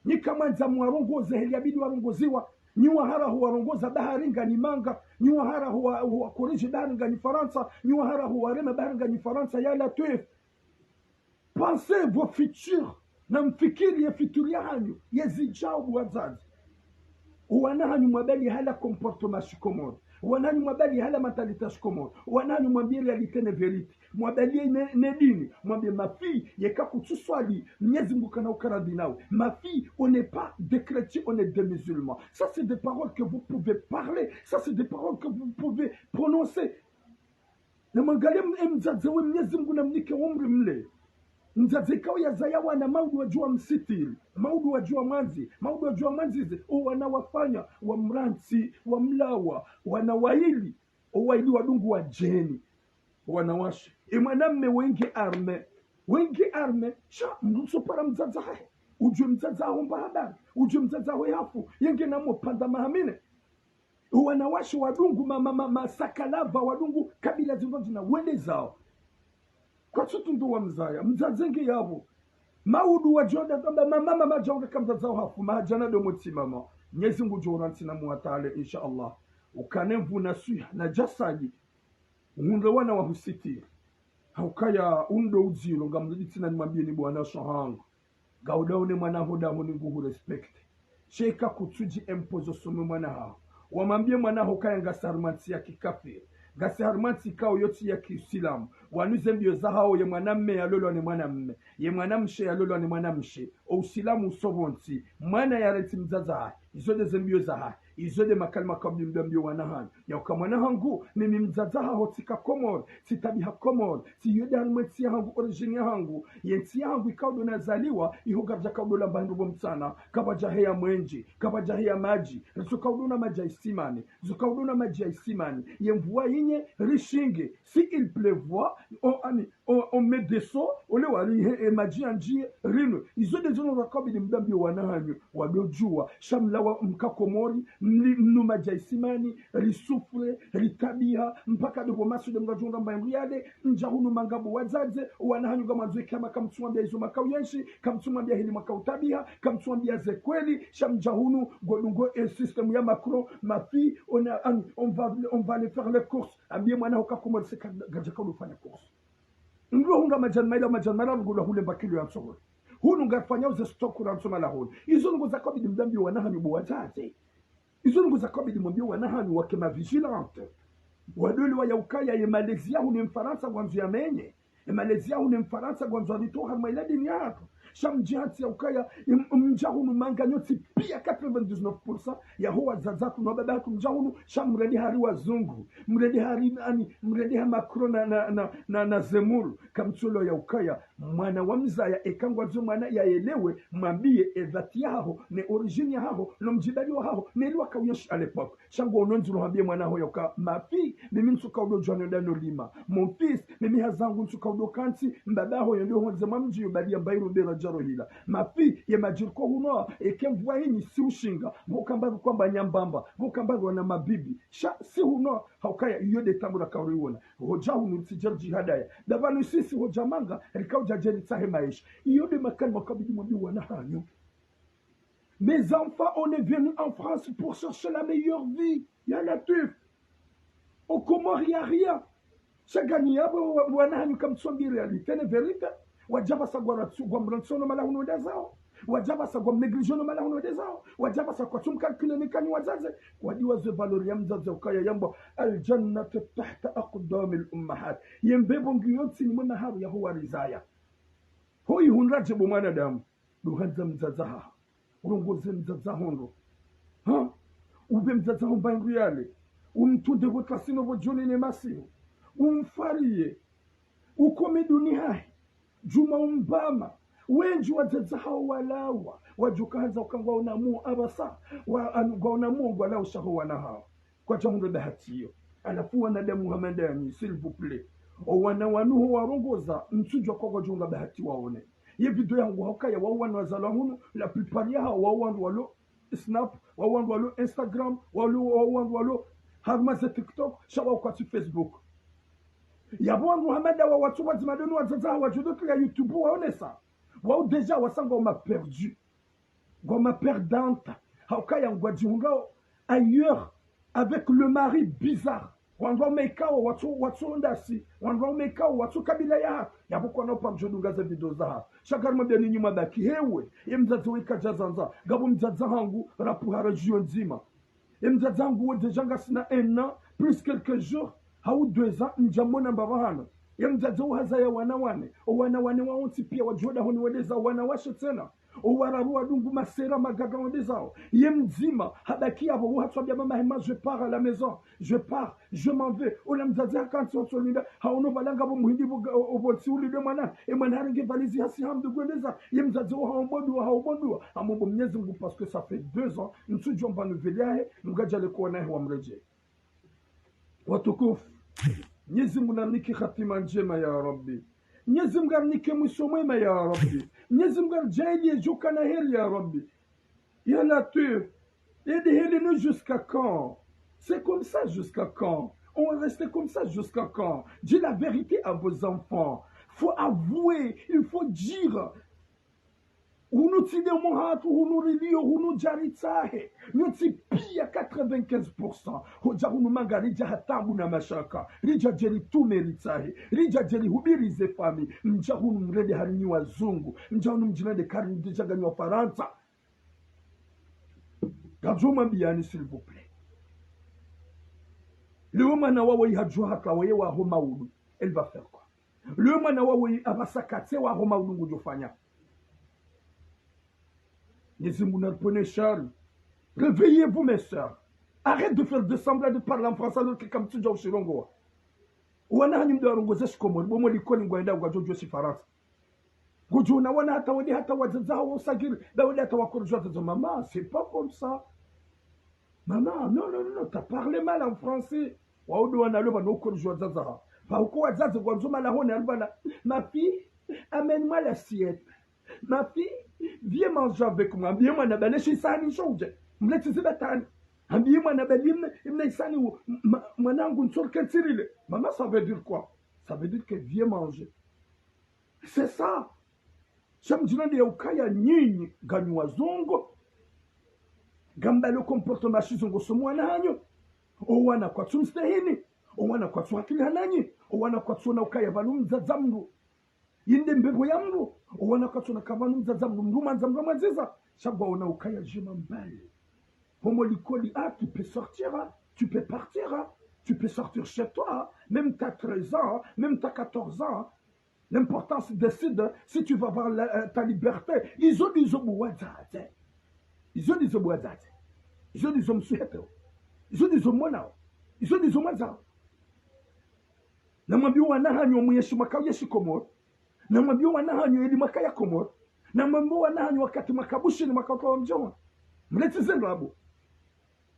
Nyi kamwandza mwarongoze, heli yabidi warongoziwa. Nyi wahara huwarongoza bahari nganyi manga. Nyi wahara huwa, huwakorije bahari nganyi Farantsa. Nyi wahara huwarema bahari nganyi Farantsa, ya Latwif. Pensez vos futurs. Namfikiri ye futur yahanyu, yezidjao bo wadzadze. Wana hanyu mwabali hala comportement shikomori. Wana hanyu mwabali hala mentalité shikomori. Wana hanyu mwambie réalité ne vérité. Mwabali ne, ne dini. Mwambie ma fille, yeka kutsuswali, Mnyezi Mungu kana ukaradhi nawe. Ma fille, on n'est pas des chrétiens, on est des musulmans. Ça, c'est des paroles que vous pouvez parler. Ça, c'est des paroles que vous pouvez prononcer. Namwangalie m-, e mdzadze we Mnyezi Mungu namnike umri mle. Mdzadze ikao yazaya wana maudu wadjuwa msitiri, maudu wadjuwa mwandziye, maudu wadjuwa mwandzize, o wana wafanya, wamrantsi, wamlawa, wana waili, o waili wadungu wadjeni, wanawashe. E mwanamme wenge arme, wenge arme, sha mndru utsopara mdzadze hahe. Udjuwe mdzadze haho mba habari, udjuwe mdzadze haho yafu, yenge namo pvanda maha mine. Wanawashe wadungu ma, ma, ma, masakalava wadungu kabila zindru zina wende zawo. Kwatsu tundu wamzaya, mdzadze nge yapvo. Maudu wadjo nda tamba, mama, mama, djaunga ka mdzadze haho hafu, mahadjana ndo motsi mama. Mnyezi Mungu djo urantsi na muwatale, insha Allah. Ukane mvu na swiha, na djasadi. Uhundre wana wahusitiri. Haukaya undo udziro, ngamzidi tsina nimwambie ni bo wanashe hangu. Ngaudaone mwana ho dahoni nguhurespecte. Sha eka kutsudji imposer usome mwana haho. Wamwambie mwana haho kaya ngasi harumwa ntsi ya kikafiri. Ngasi harumwa ntsi ikao yo tsi ya kiislamu. Wanu ze mbio zahawo ye mwanamme yalolwa ne mwanamme. Ye mwanamshe yalolwa ne mwanamshe. O usilamu usovontsi. Mwana yarentsi mdzadze hahe. Izo nde ze mbio zahahe. Izo nde makalima kabidi mdambio wana hanyu. Yauka mwana hangu, mimi mdzadze haho tsika Komori, tsitabiha Komori, tsiyo nde harumwa entsi yahangu, origine yahangu, ye ntsi yahangu ikao ndo nazaliwa, iho kapvadja kao ndo lamba hindru pvo mtsana, kapvadja heya mwenje, kapvadja heya madji, ritso kao ndo na madji ya isimani, ritso kao ndo na madji ya isimani, ye mvua inye, rishinge, si il pleuvoit, on, ani, on, on met des seaux, ole wari he, e madji yandjiye, rinwe. Izo nde zinu rakabidi mdambio wana hanyu, wadodjuwa, sha mlawa mka Komori, mli, mnu madji ya isimani, risufre, ritabiha, mpaka ndo pvo masude mradjunga mba yamriade, mdja hunu manga bo wadzadze, wana hanyu ngamwandzo ikama kamtsumwambia izo makao yenshi, kamtsumwambia hili makao tabiha, kamtsumwambia ze kweli, sha mdja hunu, ngodungo e système ya Macron, ma fille, on a, on, on va, on va aller faire les courses. Ambie mwana ho ka Komori se ka, kadja kao ndo fanya course. Ndo hundra madjani maili, madjani maili, ngula hule mba kilo ya ntsongole. Hunu ngarifanyao ze stock ra ntsoma la hule. Izo ndrongo zakabidi mdambio wana hanyu bo wadzadze. Izo ndrongo zakabidi mwambie wana hanyu wake ma vigilante. Wadole wa yaukaya ye malezi yahu ne Mfarantsa ngwandzo yamenye. Ye malezi yahu ne Mfarantsa ngwandzo yalitowe harumwa ila dini yahatru. Sha mdji hatsi ya ukaya, im-, mdja hunu manga nyontsi pia quatre-vingt-dix-neuf pour cent yaho wadzadze hatru no wababa hatru mdja hunu, sha mrende hari wazungu, mrende hari nani, mrende ha Macron na, na, na, na, na Zemmour, kamtsulo ya ukaya, mwana wa mzaya eka ngwandzo mwana yaelewe, mwambiye edhati yahaho, ne origine yahaho, no mdjibali wahaho, ne liwa kauyenshi à l'époque. Sha ngo ono ndziro hambiye mwana haho ya uka, ma fille, mimi ntsuka udo djwano dano lima. Mon fils, mimi hazi yangu ntsuka udo kantsi, mbaba haho yende hondze mwa mdji yo bali ya mbairo bera djaro hila. Ma fille, ye madjiriko huno, eke mvua hini si ushinga, pvo kamba kwamba nyambamba, pvo kamba wana mabibi. Sha, si huno, ha ukaya, iyo nde tambu la kauri wona. Hodja hunu tsi djeri djihadaya. Ndapvanu sisi hodja manga, rika udja djeri tsahe maesha. Iyo nde makani makabidi mwambiye wana hanyu. Mes enfants, on est venus en France pour chercher la meilleure vie. Ya Latwif. Aux Comores, y a rien. Sha nganyi yapvo wa-, wana hanyu kamtsombi réalité ne vérité. Wadja pvasa ngwara tsu-, ngwamrantsono mala hunu wende zawo. Wadja pvasa ngwamnégligé no mala hunu wende zawo. Wadja pvasa kwatsu mcalculé ne kanyi wadzadze. Kwadi waze valeur ya mdzadze ukaya yambwa, الجنة تحت أقدام الأمهات. Ye mbepvo ngiyo ntsini mwe maharu yaho warizaya. Ho ihundra dje bo mwanadamu. Ndo handza mdzadze haho. Urongoze mdzadze haho ndo. Ha? Upve mdzadze haho mba indru yale. Umtunde pvo tlasino pvo djoni ne masihu. Umfariye. Ukome duni hahe. Djuma umbama. Wendji wadzadze haho walawa. Wadjuka handza uka ngwaona muo apvasa. Wa, anu, ngwaona muo ngwalawa shaho wana haho. Kwadja hundro bahati iyo. Halafu wanadamu hama ndanyi, s'il vous plaît. O wana wanu ho warongoza, mtsudjuwa kwa kwadjunga bahati waone. Ye video yangu ha ukaya wao wana wazalwa hunu, la plupart yahawo wao wandru walo Snap, wao wandru walo Instagram, walo, wao wandru walo harumwa ze TikTok, sha wao kwatsi Facebook. Yapvo wandru hama nda wa watsu wadzima ndo ni wadzadze hawo wadjo ndo tria YouTube waonesa. Wao déjà wasanga wama perdu. Ngwama perdante. Ha ukaya ngwadjihundrao ailleurs avec le mari bizarre. Wandru wame ikao watso, watso ndasi. Wandru wame ikao watso kabila yahatru. Yapvo kwana uparo djo dunga ze video zahatru. Sha ngarimwambiani nyi mwabaki hewe. Ye mdzadze we kadja zandza. Ngapvo mdzadze hangu rapvuhara djio ndzima. Ye mdzadze hangu wo déjà ngasina un an, plus quelques jours, hau deux ans, ndjamona mbapvi hanu. Ye mdzadze wo hazaya wana wane. O wana wane wawontsi pia wadjuwa dahoni wende zawo wanawashe tsena. O wararu wadungu masera magaga wende zawo. Ye mdzima, habaki yapvo, wo hatswambia mama hema, je pars à la maison, je pars, je m'en vais. Ola mdzadze hakantsi watsolinda, haono pvala ngapvo muhindi pvo ga-, o, o pvontsi ulinde mwana, e mwana harenge valizi hasi hamdu ngwende za, ye mdzadze wo haombo dua, haombo dua. Hamombo Mnyezi Mngu, parce que ça fait deux ans, ntsudjua mba nouvelle yahe, ngadjale kuona he wamredjei. Watukufu, Mnyezi Mngu narinike hatima ndjema ya Rabbi. Mnyezi Mngu arinike mwiso mwema ya Rabbi. Mnyezi Mngu aridjaaliye djo kana heri ya Rabbi. Ya Latwif, aide-nous jusqu'à quand? C'est comme ça jusqu'à quand? On va rester comme ça jusqu'à quand? Dis la vérité à vos enfants. Faut avouer, il faut dire. Hunu tsi nde mwahatru, hunu rilio, hunu djaritsahe. Nyontsi pia quatre-vingt-quinze pour cent. Hodja hunu manga ridja ha taabu na mashaka. Ridja djeri tume ritsahe. Ridja djeri hubiri ze famille. Mdja hunu mrende hari nyi wazungu. Mdja hunu mdjirende kari mdja nganyi Wafarantsa. Ngamdjo mwambiani, s'il vous plaît. Leo mwana wawe hadjuwa haka weye waho maudu. Elle va faire quoi? Leo mwana wawe apvasa katsi waho maudu ngudjo fanya. Mnyezi Mngu naripvwene shari. Réveillez-vous, mes sœurs. Arrête de faire de semblant de parler en français alors que kamtsudja ushirongowa. Wana hanyu mdo warongoze shikomori, bo mo likoli ngwaenda ngwadjo djuwa shifarantsa. Ngudjo ona wana hata wende hata wadzadze hawo sagiri, nda wende hata wakoredjwa wadzadze, maman, c'est pas comme ça. Maman, non, non, non, non, t'as parlé mal en français. Wao ndo wana leo pvanu ukoredjwa wadzadze hawo. Pvahukaya wadzadze ngwandzo mala hone, alibana, ma fille, amène-moi l'assiette. Ma fille, viens manger avec moi. Hambiye mwana bale shi sahani sho udje. Mleti zila tani. Hambiye mwana bale imna, imna isahani wo. Ma-, mwanangu ntsorke ntsirile. Maman, ça veut dire quoi? Ça veut dire que viens manger. C'est ça. Sha mdjirende ya ukaya nyinyi nganyi wazungu. Ngamba le comportement shizungu so mwana hanyu. O wana kwatsu mstehini. O wana kwatsu hakili hananyi. O wana kwatsu ona ukaya pvanu mdzadze mndru. Yinde mbepvo ya mndru. O wana kwatsu ona ka pvanu mdzadze mndru. Mndru mwandza mndru mwandziza. Sha ngwaona ukaya je m'en bats. Homo likoli, ah, tu peux sortir, hein. Tu peux partir, hein. Tu peux sortir chez toi, hein. Même t'as treize ans, hein. Même t'as quatorze ans, hein. L'importance décide si tu vas avoir la, euh, ta liberté. Izo ndizo bo wadzadze. Izo ndizo bo wadzadze. Izo ndizo msuheteo. Izo ndizo monao. Izo ndizo mwadzao. Namwambie wana hanyu mwenyeshi mwaka uyeshi Komori. Namwambie wana hanyu eli mwaka ya Komori. Namwambie wana hanyu wakati mwaka Bushini mwaka utowa mdjoma. Mleti zendo abo.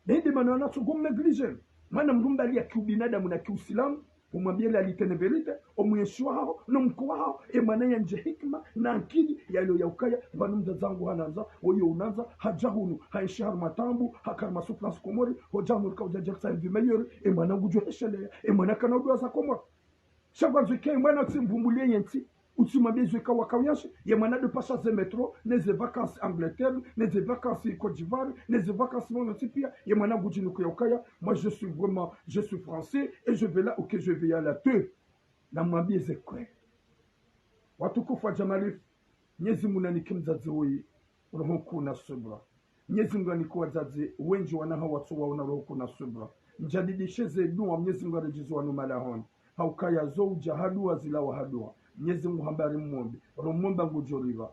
Nende mana wana tsogo mnégligé. Mwana mdru mbali ya kiubinadamu na kiusilamu, umwambie la réalité ne vérité, omwenyeshi waho, no mko waho, e mwana yandje hikima, na akili, yalo ya ukaya, pvanu mdzadze wangu hanandza, woye unandza, hadja hunu, haenshi harumwa taabu, haka harumwa souffrance Komori, hodja hunu rika udja dja kisa vie meilleure, e mwana ngudjo hesheleya, e mwana kana udwa za Komori. Sha ngwandzo ike mwana utsimvumbulie yentsi, utsimwambie zo ika waka uyenshi, ye mwana ndo pasha ze métro, ne ze vacances Angleterre, ne ze vacances Côte d'Ivoire, ne ze vacances monde entier pia, ye mwana ngudjinu kuya ukaya, moi je suis vraiment, je suis français, et je vais là où que je vais à la teu. Namwambie ze kweli. Watukufu wa Jamalifu, Mnyezi Mungu nanike mdzadze woyi roho nkuu na subra. Mnyezi Mungu anike wadzadze wendji wana hawo watso waona roho nkuu na subra. Mdjadidishe ze dua, Mnyezi Mungu aredjeze wanu malahoni. Haukaya zo udja ha dua zilawa ha dua. Mnyezi Mungu hamba rimwombe. Romwomba ngudjo riva.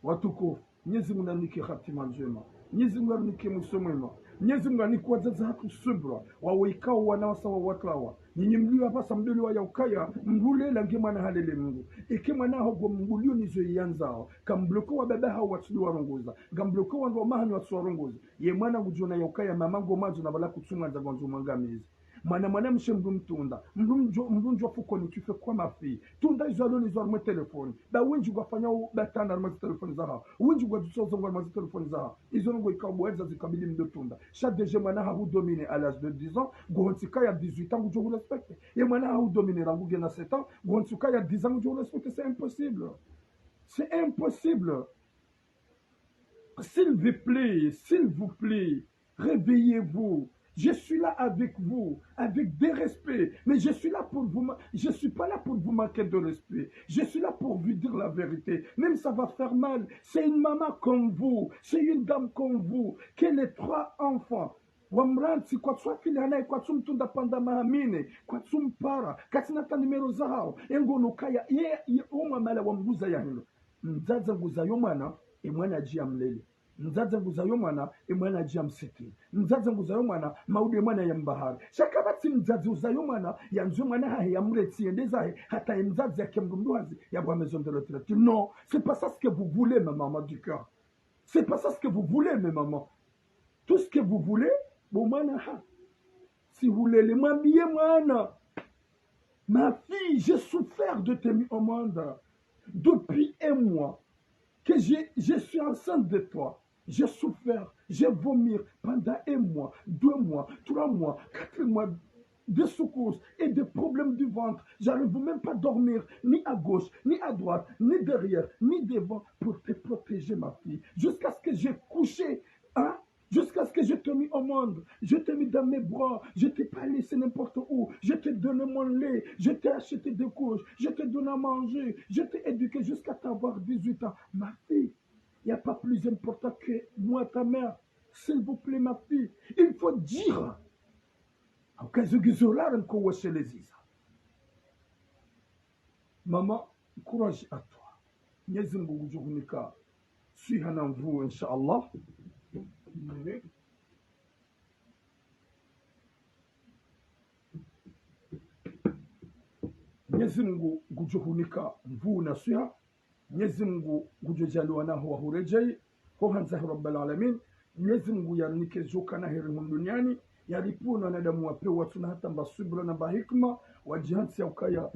Watukufu, Mnyezi Mungu nanike hatima ndjema. Mnyezi Mungu anike mwiso mwema. Mnyezi Mungu anike wadzadze hatru subra. Wawo ikao wana wasa wa watlawa. Nyinyi mlio hapvasa mdoliwa ya ukaya, mdru ulela nge mwana halele Mungu. Ike mwana haho ngo mbulio nizo yandzao. Kambloko wa baba hawo watsudi warongoza. Ngambloko wandru wa mahanyu watsu warongoza. Ye mwana ngudjona ya ukaya mama ngo mwandzo na pvala kutsu mwandza ngwandzo mwangamize. Mwana mwana mshe mdru mtunda. Mdru mdjo, mdru mdjo fukoni tu fais quoi ma fille. Tunda izo alo nizo harumwa telefoni. Ba wendji ngwafanyao batana harumwa ze telefoni zahawo. Wendji ngwadjutso zongo harumwa ze telefoni zahawo. Izo ndrongoo ikao bo wadzadze kabili mdo tunda. Sha déjà mwana hahu dominé à l'âge de dix ans, nguhantsi kaya dix-huit ans ngudjo hu respecté. Ye mwana hahu dominé rangu ngena sept ans, nguhantsi kaya dix ans ngudjo hu respecté, c'est impossible. C'est impossible. S'il vous plaît, s'il vous plaît, réveillez-vous. Je suis là avec vous, avec des respects, mais je suis là pour vous, ma- je suis pas là pour vous manquer de respect. Je suis là pour vous dire la vérité. Même ça va faire mal. C'est une maman comme vous, c'est une dame comme vous, qui a les trois enfants. Wamrantsi kwatsu afili hanaye, kwatsu mtunda pvanda maha mine, kwatsu mpara, katsina ta numéro zahawo. Engono kaya, ye, ye, omwa mala wa mbuza ya hino. Mdzadze nguzayo mwana, e mwana adji ya mlele. Mdzadze nguzayo mwana, e mwana adji ya msitiri. Mdzadze nguzayo mwana, maudu e mwana ya mbahari. Sha kapvatsi mdzadze uzayo mwana, yandzo mwana hahe ya mretsi yende zahe, hata ye mdzadze yake mdru mdru hazi, ya bwa maison de retraite. Non, c'est pas ça ce que vous voulez, ma maman du cœur. C'est pas ça ce que vous voulez, mes mamans. Tout ce que vous voulez, bo mwana ha. Si vous voulez, mwambie mwana. Ma fille, j'ai souffert de te mis au monde. Depuis un mois que je, je suis enceinte de toi, j'ai souffert, j'ai vomi pendant un mois, deux mois, trois mois, quatre mois, des secousses et des problèmes du ventre. J'arrive même pas à dormir, ni à gauche, ni à droite, ni derrière, ni devant, pour te protéger, ma fille. Jusqu'à ce que j'ai couché, hein, jusqu'à ce que je t'ai mis au monde, je t'ai mis dans mes bras, je t'ai pas laissé n'importe où, je t'ai donné mon lait, je t'ai acheté des couches, je t'ai donné à manger, je t'ai éduqué jusqu'à t'avoir dix-huit ans. Ma fille, il n'y a pas plus important que moi, ta mère. S'il vous plaît, ma fille, il faut dire. Au cas où ils ont l'air encore, c'est les isa. Maman, courage à toi. Mnyezi Mungu ngudjo hunika swiha na nvuu, insha Allah. Mnyezi Mungu ngudjo hunika nvuu na swiha. Mnyezi Mungu ngudjo djaliwa naho wahuredjei ho handza he Rabbal Alamin. Mnyezi Mungu yarinike djoka na heri hunu duniani, yaripvunwa wanadamu wape watsuna hata mba subra na mba hikima, wadjihantsi ya ukaya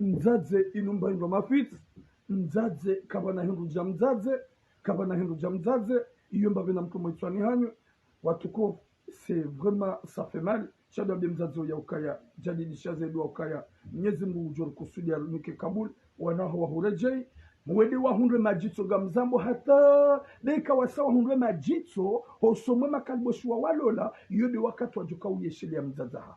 mdzadze inu mba hindru mafitsi, mdzadze kapvana hindru dja mdzadze, kapvana hindru dja mdzadze, iyo mbapvi na mtru mwitswani hanyu, watukufu, c'est vraiment, ça fait mal. Sha dua mbe mdzadze ya ukaya, djadidisha ze dua ukaya, Mnyezi Mungu ngudjo rikusudia yarinike kabuli, wana haho wahuredjei, mwende wahundre madjitso ngamzambo hata, neka wasa wahundre madjitso, hosoni mwe makaliboshi wa walola, iyo nde wakati wadjoka uyeshelea mdzadze ha.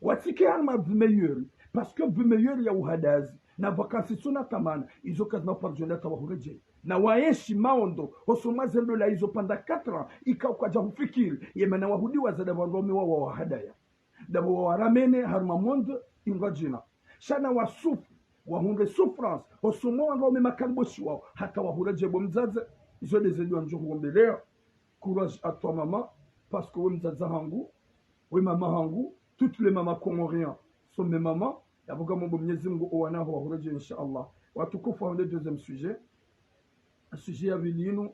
Watsike harumwa vie meilleure, parce que vie meilleure ya uhadazi, na vacances tsuna tamana, izo kazina uparo djo nda ta wahuredjei. Na waenshi maondo, hosoni mwa ze ndola izo pendant quatre ans, ika ukadja hufikiri, ye mana wahudi wazada wandru waume wa wahadaya. Ndapvo wawaramene harumwa monde ingwa djina. Sha na wasufu, wahundre souffrance, hosoni mwa wandru waume makaliboshi wao, hata wahurejee bo mdzadze. Izo nde ze dua ngodjo huombelea. Courage à toi maman, parce que we mdzadze hangu, we mama hangu, toutes les mamans comoriennes sont mes mamans. Yapvo ngamomba Mwenyezi Mungu owana waho wahurejee, insha Allah. Watukufu, hwende deuxième sujet. Sujet ya pvili inu,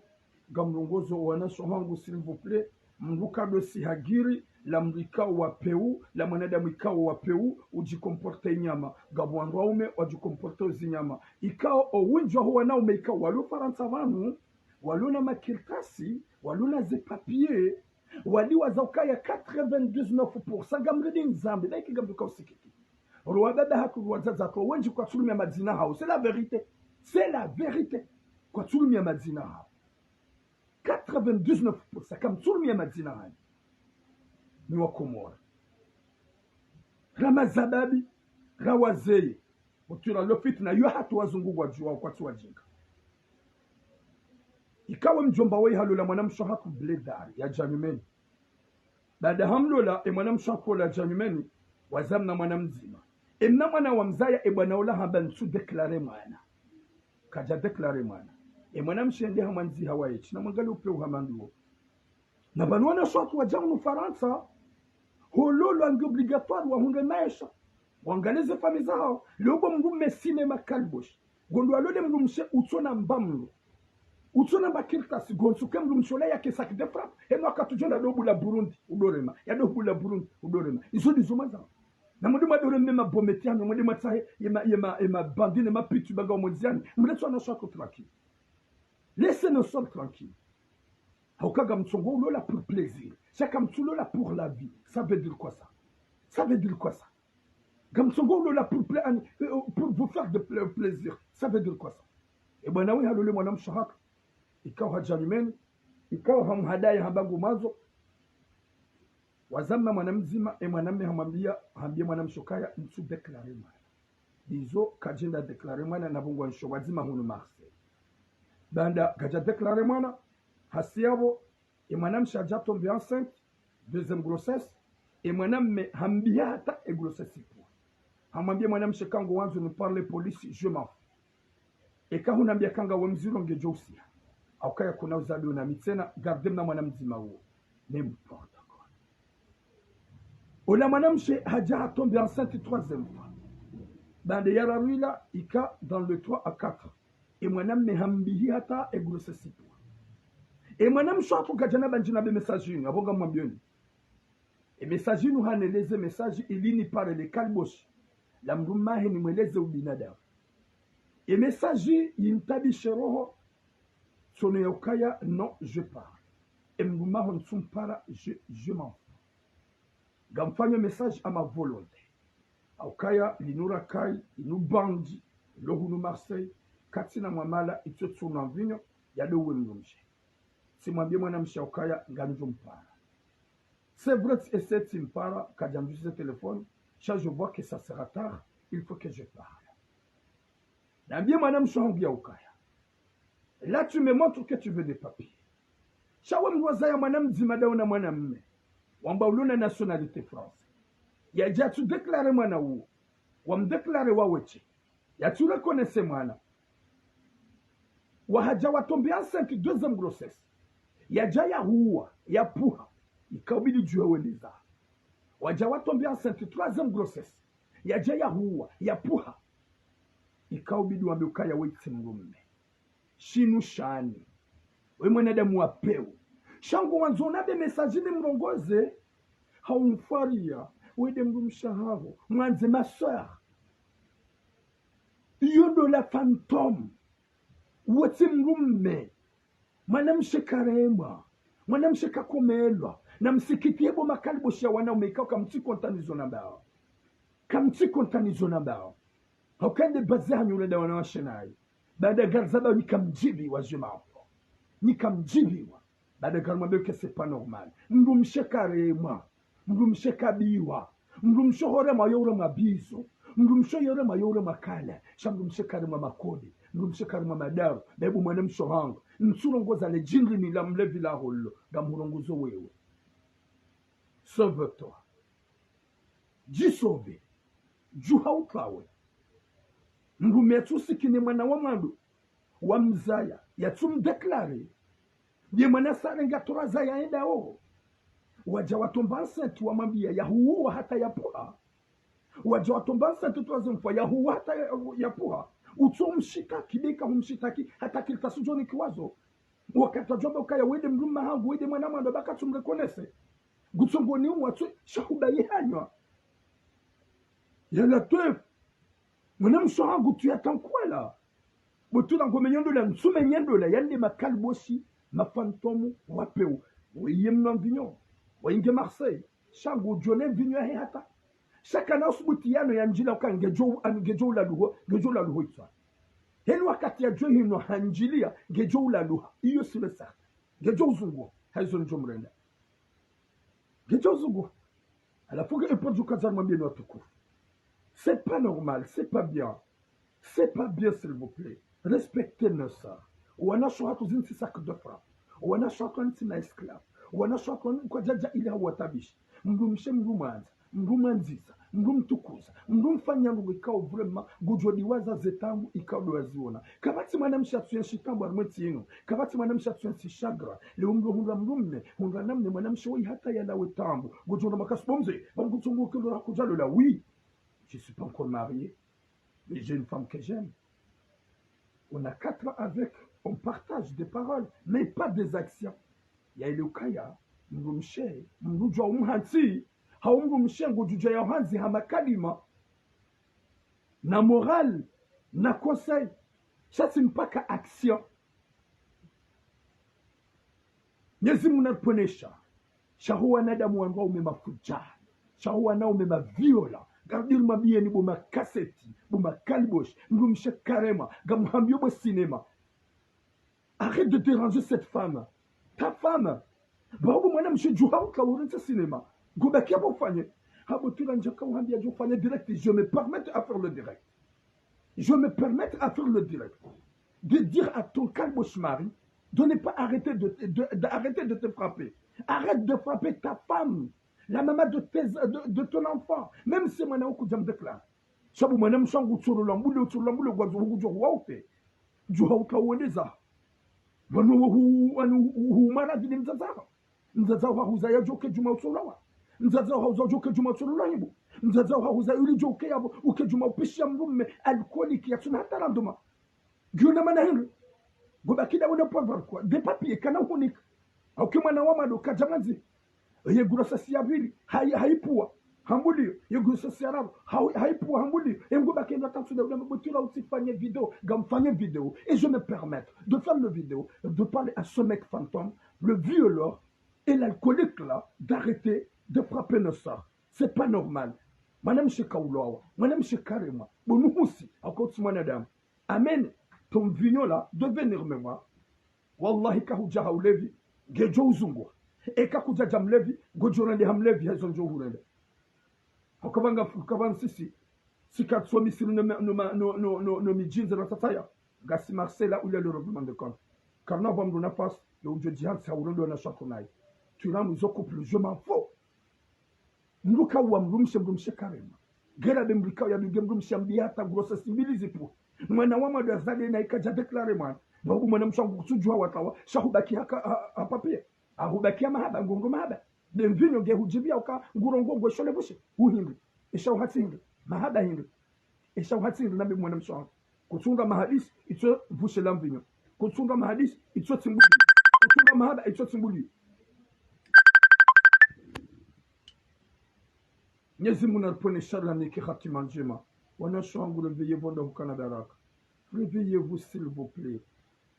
ngamrongozo wanasho hangu, s'il vous plaît, mndru kadjo sihagiri la mndru ikao wa peu, la mwanadamu ikao wa peu, udjikomporte inyama. Ngapvo wandru waume wadjikomporte uzinyama. Ikao owindji waho wanaume ikao walo Farantsa pvanu, walo na makartasi, walo na ze papiers, waliwaza ukaya quatre-vingt-dix-neuf pour cent, ngamridi nzambi, na iki ngamduka usikiti. Ro wababa hatru, ro wadzadze hatru, wendji kwatsulumia madzina hawo. C'est la vérité. C'est la vérité. Kwatsulumia madzina hawo. Quatre-vingt-dix-neuf pour cent, kamtsulumia madzina hawo. Ni wa Komori. Ra mazababi, ra wazee. Utsira lo fitna, yo hatru wazungu ngwadjuwao kwatsi wajinga. Ikao mdjomba waye halola mwanamshe hatru bledari, yadja nyumeni. Baada hamlola, e mwanamshe hatru ola yadja nyumeni, wazaa mna mwana mdzima. E mna mwana wamzaya, e bwana ola hamba ntsu déclarer mwana. Kadja déclarer mwana. E mwanamshe yende hamwandziha waye, shina mwangalie upveu hama nduwo. Na pvanu wanashe hatru wadja hunu Farantsa, hololwa nge obligatoire wahundre maesha, wangalize famille zahawo. Leo bo mndru mme sine makaliboshi, ngondo alole mndrumshe utsona mba mlo, utsona mba kartasi, ngotsuke mndrumshe ola yake sac de frappe. Heno wakati udjo enda do bula Burundi, udorema. Yado bula Burundi, udorema. Izo ndizo maza. Na mwende mwadoreme mabometi yanu, mwende mwatsahe, yema, yema, yema bandi ne mapitu banga omondziani. Mletse wanashe hatru tranquille. Laissez nos sœurs tranquilles. Hauka ngamtsongo ulola pour plaisir. Sha kamtsulola pour la vie. Ça veut dire quoi ça? Ça veut dire quoi ça? Ngamtsongo ulola pour pla-, ani, euh, pour vous faire de pla-, plaisir. Ça veut dire quoi ça? E bwana we halole mwanamshe hatru, ikao hadja nyumeni, ikao hamhadaya hamba ngumandzo. Wazaa mna mwana mdzima, e mwanamme hamwambia, hambie mwanamshe ukaya ntsu déclarer mwana. Ndizo kadjenda déclarer mwana, na pvo ngwansho wadzima hunu Marseille. Baanda kadja déclarer mwana, hasi yapvo, e mwanamshe hadja tomber enceinte, deuxième grossesse, e mwanamme hambiha hata e grossesse ipvuha. Hamwambia mwanamshe ka ngowandzo niparle police, je m'en fous. Eka hunambia ka ngawe mdziro ngedjo usiha. Haukaya kuna uzado na mi tsena, garder mna mwana mdzima uwo. N'importe quoi. Ola mwanamshe hadja hatomber enceinte troisième fois. Baanda ya raru ila, ika dans le trois à quatre. E mwanamme hambihi hata e grossesse ipvuha. E mwanamshe hatru kadja na bandji na be message inu, apvo ngamwambioni. E message inu haneleze message ili nipare le kaliboshi la mndru mme wahe nimweleze ubinadamu. E message yintabishe roho, tsono ya ukaya non, je pars. E mndru mme waho ntsu mpara, je, je m'en fous. Ngamfanyo message à ma volonté. Haukaya linu rakai, inu bandji, lo hunu Marseille, katsina mwamala, itso tsu na mvinyo, yado uwe mndrumshe. Tsimwambie mwanamshe haukaya ngamdjo mpara. C'est vrai, tsi ese tsimpara, kadja ndjuze téléphone, sha je vois que ça sera tard, il faut que je parle. Nambie mwanamshe hangu ya ukaya. Là, tu me montres que tu veux des papiers. Sha we mndru wazaya mwana mdzima daho na mwanamme, wamba ulo na nationalité France. Yadja tsu déclarer mwana uwo. Wamdéclarer wawe she. Yatsu reconnaître mwana. Wahadja watomber enceinte deuxième grossesse. Yadja yahuwa, yapvuha. Ika ubidi djuwe wendeza. Wadja watomber enceinte troisième grossesse. Yadja yahuwa, yapvuha. Ika ubidi wambe ukaya we tsi mndru mme. Shinu shani? We mwanadamu wa peu. Sha ngowandzo na be message nimrongoze. Haumfaria, we nde mndrumshe haho. Mwandze ma sœurs. Iyo ndo la fantôme. We tsi mndru mme. Mwanamshe karemwa. Mwanamshe kakomelwa. Na msikitiye bo makaliboshi ya wanaume ikao kamtsi konta nizo nambao. Kamtsi konta nizo nambao. Haukaya nde baze hanyu urenda wanawashe nayi. Baanda ngarizaba nyi kamdjibiwa, je m'en fous. Nyi kamdjibiwa. Baanda ngarimwambio que c'est pas normal. Mndrumshe karemwa. Mndrumshe kabiwa. Mndrumshe horemwa yo uremwa bizo. Mndrumshe yoremwa yo uremwa kala. Sha mndrumshe karemwa makode. Mndrumshe karemwa madaru. Bebo mwanamshe hangu. Ntsu rongoza le djindri ni la mlevi la holo. Ngamhurongozo wewe. Sauve-toi. Djisauve. Djuha utwawe. Mdrume yatsusikine mwana wa mwando, wamzaya, yatsumdéclaré. Ye mwana sarenge atoraza yaenda o. Wadja watomba enceinte wamwambia yahuwa hata yapvuha. Wadja watomba enceinte troisième fois yahuwa hata ya-, yapvuha. Utso mshitaki, beka humshitaki, hata kilita sujoni kiwazo. Wakati wadjwamba ukaya wende mdrume hangu, wende mwana mwando, baka tsumreconnaître. Ngutsongoni uwa tsu, shahuba yehanywa. Ya Latwif. Mwanamshe hangu tu yatankwela. Bo tula ngomenyo ndola, ntsumenyo ndola, yande makaliboshi, mafantôme, wapeu. Weye mnwa mvinyo. Wayinge Marseille. Sha ngudjo ne mvinyo yahe hata. Sha kana usubuti yano yandjila uka ngedjo, an-, ngedjo ulaluho, ngedjo ulaluho itswa. Heni wakati yadjo hino handjilia, ngedjo ulaluha. Iyo sûr et certain. Ngedjo uzunguha. Hayizo ndjo mrenda. Ngedjo uzunguha. Halafu nge epo djuka za mwambie ni watukufu. C'est pas normal, c'est pas bien. C'est pas bien, s'il vous plaît. Respectez nos sœurs. Wanawashe hatru zintsi sac de frappe. Wanawashe hatru ntsi ma esclaves. Wanawashe hatru kwadjadja ili hawatabishi. Mdrumshe mdru mwandza, mdru mwandzisa, mdru mtukuza, mdru mfanya ndrongo ikao vraiment, ngudjo diwaza ze taabu ikao ndo waziona. Kapvatsi mwanamshe atsuyenshi taabu harimwa entsi inu. Kapvatsi mwanamshe atsuyenshi chagrin. Leo mdru hundra mdrume, hundra namne mwanamshe woyi hata yalawe taabu. Ngudjo ndo makasi bo mze, ba ngutsungu kilo la kudjalo la, oui. Je suis pas encore marié, mais j'ai une femme que j'aime. On a quatre ans avec, on partage des paroles, mais pas des actions. Ya ile ukaya, mdrumshe, mdru djuwa umhantsi, hau mdrumshe ngudjudja ya uhantsi ha makalima, na morale, na conseil. Sha tsi mpaka action. Mnyezi Mungu nariponesha. Sha ho wanadamu wandru waume mafujari. Sha ho wanaume maviolents. Ngaridjo rimwambieni bo makaseti, bo makaliboshi, mdrumshe karema, ngamhambiyo bo cinéma. Arrête de déranger cette femme. Ta femme. Babu mwanamshe djuha uka urentse cinéma. Ngubaki hapvo ufanye. Hapvo tula ndjaka uhambia djo ufanye direct. Je me permets à faire le direct. Je me permets à faire le direct. De dire à ton kaliboshi mari de ne pas arrêter de, de, d'arrêter de te frapper. Arrête de frapper ta femme, la maman de, tes, de, de ton enfant. Même si mwana wuku djamdéclaré. Sha bo mwanamshe wangu utsololwa mbule, utsololwa mbule, ngwandzo hukudjo huwa ufe. Djuha uka uweleza. Wanu hu, wanu hu, hu, mara vile mdzadze waho. Mdzadze waho hahuzaya djo uke djuma utsololwa. Mdzadze waho hahuzaya djo uke djuma utsololwa himbo. Mdzadze waho hahuzaya uli djo uke yapvo, uke djuma upishiya mdrume, alcoolique, yatsuna hata randoma. Ngiyo na mana hindri. Ngubaki ndawe na pouvoir quoi. Des papiers kana uhunika. Hauke mwana wa mwando kadjamwandzi. Ye grossesse ya pvili, hayi, hayipvuwa, hambuliyo. Ye grossesse ya raru, hayi, hayipvuwa, hambuliyo. Ye ngubaki ndo atantsu ndawe na mabutula utsifanye vidéo, ngamfanye vidéo. Et je me permets de faire le vidéo, de parler à ce mec fantôme, le violeur et l'alcoolique là, d'arrêter de frapper nos sœurs. C'est pas normal. Mwanamshe kaulwawa, mwanamshe karemwa, bo nuhusi, hauka utsi mwanadamu. Amène ton vignon là, de venir me voir. Wallahi, kahudja ha ulevi, ngedjo uzunguha. Eka kudjadja mlevi, ngodjo rende ha mlevi, hayizo ndjo hurenda. Hukavanga, hukavanga sisi, sika tsomi siri no, no, no, no, no, no midjini ze ratataya. Ngasi Marseille là où il y a le règlement de compte. Karina pvwa mdru nafasi, yo udjo djihantsi ha urendo na shako nayi. Twilamu izo couple, je m'en fous. Mdru kauwa mdrumshe, mdrumshe karema. Ngera be mdru kauwa ya duge mdrumshe ambiya hata grossesse mbili zipvuha. Mwana wa mwando yazale na ikadja déclaré mwana. Babu mwanamshe wangu kutsudjuha watawa, sha hubaki haka, ha, ha papier. Ahubaki ya mahaba, ngongo mahaba. Be mvinyo nge hudjibiya uka ngurongo ngwe shole bushe. Uhindri. Esha uhatsi hindri. Mahaba hindri. Esha uhatsi hindri nambe mwanamshe wangu. Kutsunga mahadisi, itso vushe la mvinyo. Kutsunga mahadisi, itso tsimbuli. Kutsunga mahaba, itso tsimbuli. Mnyezi Mungu nariponeshe, ranike hatima ndjema. Wanashe wangu, réveillez-vous, ndo hukana baraka. Réveillez-vous, s'il vous plaît.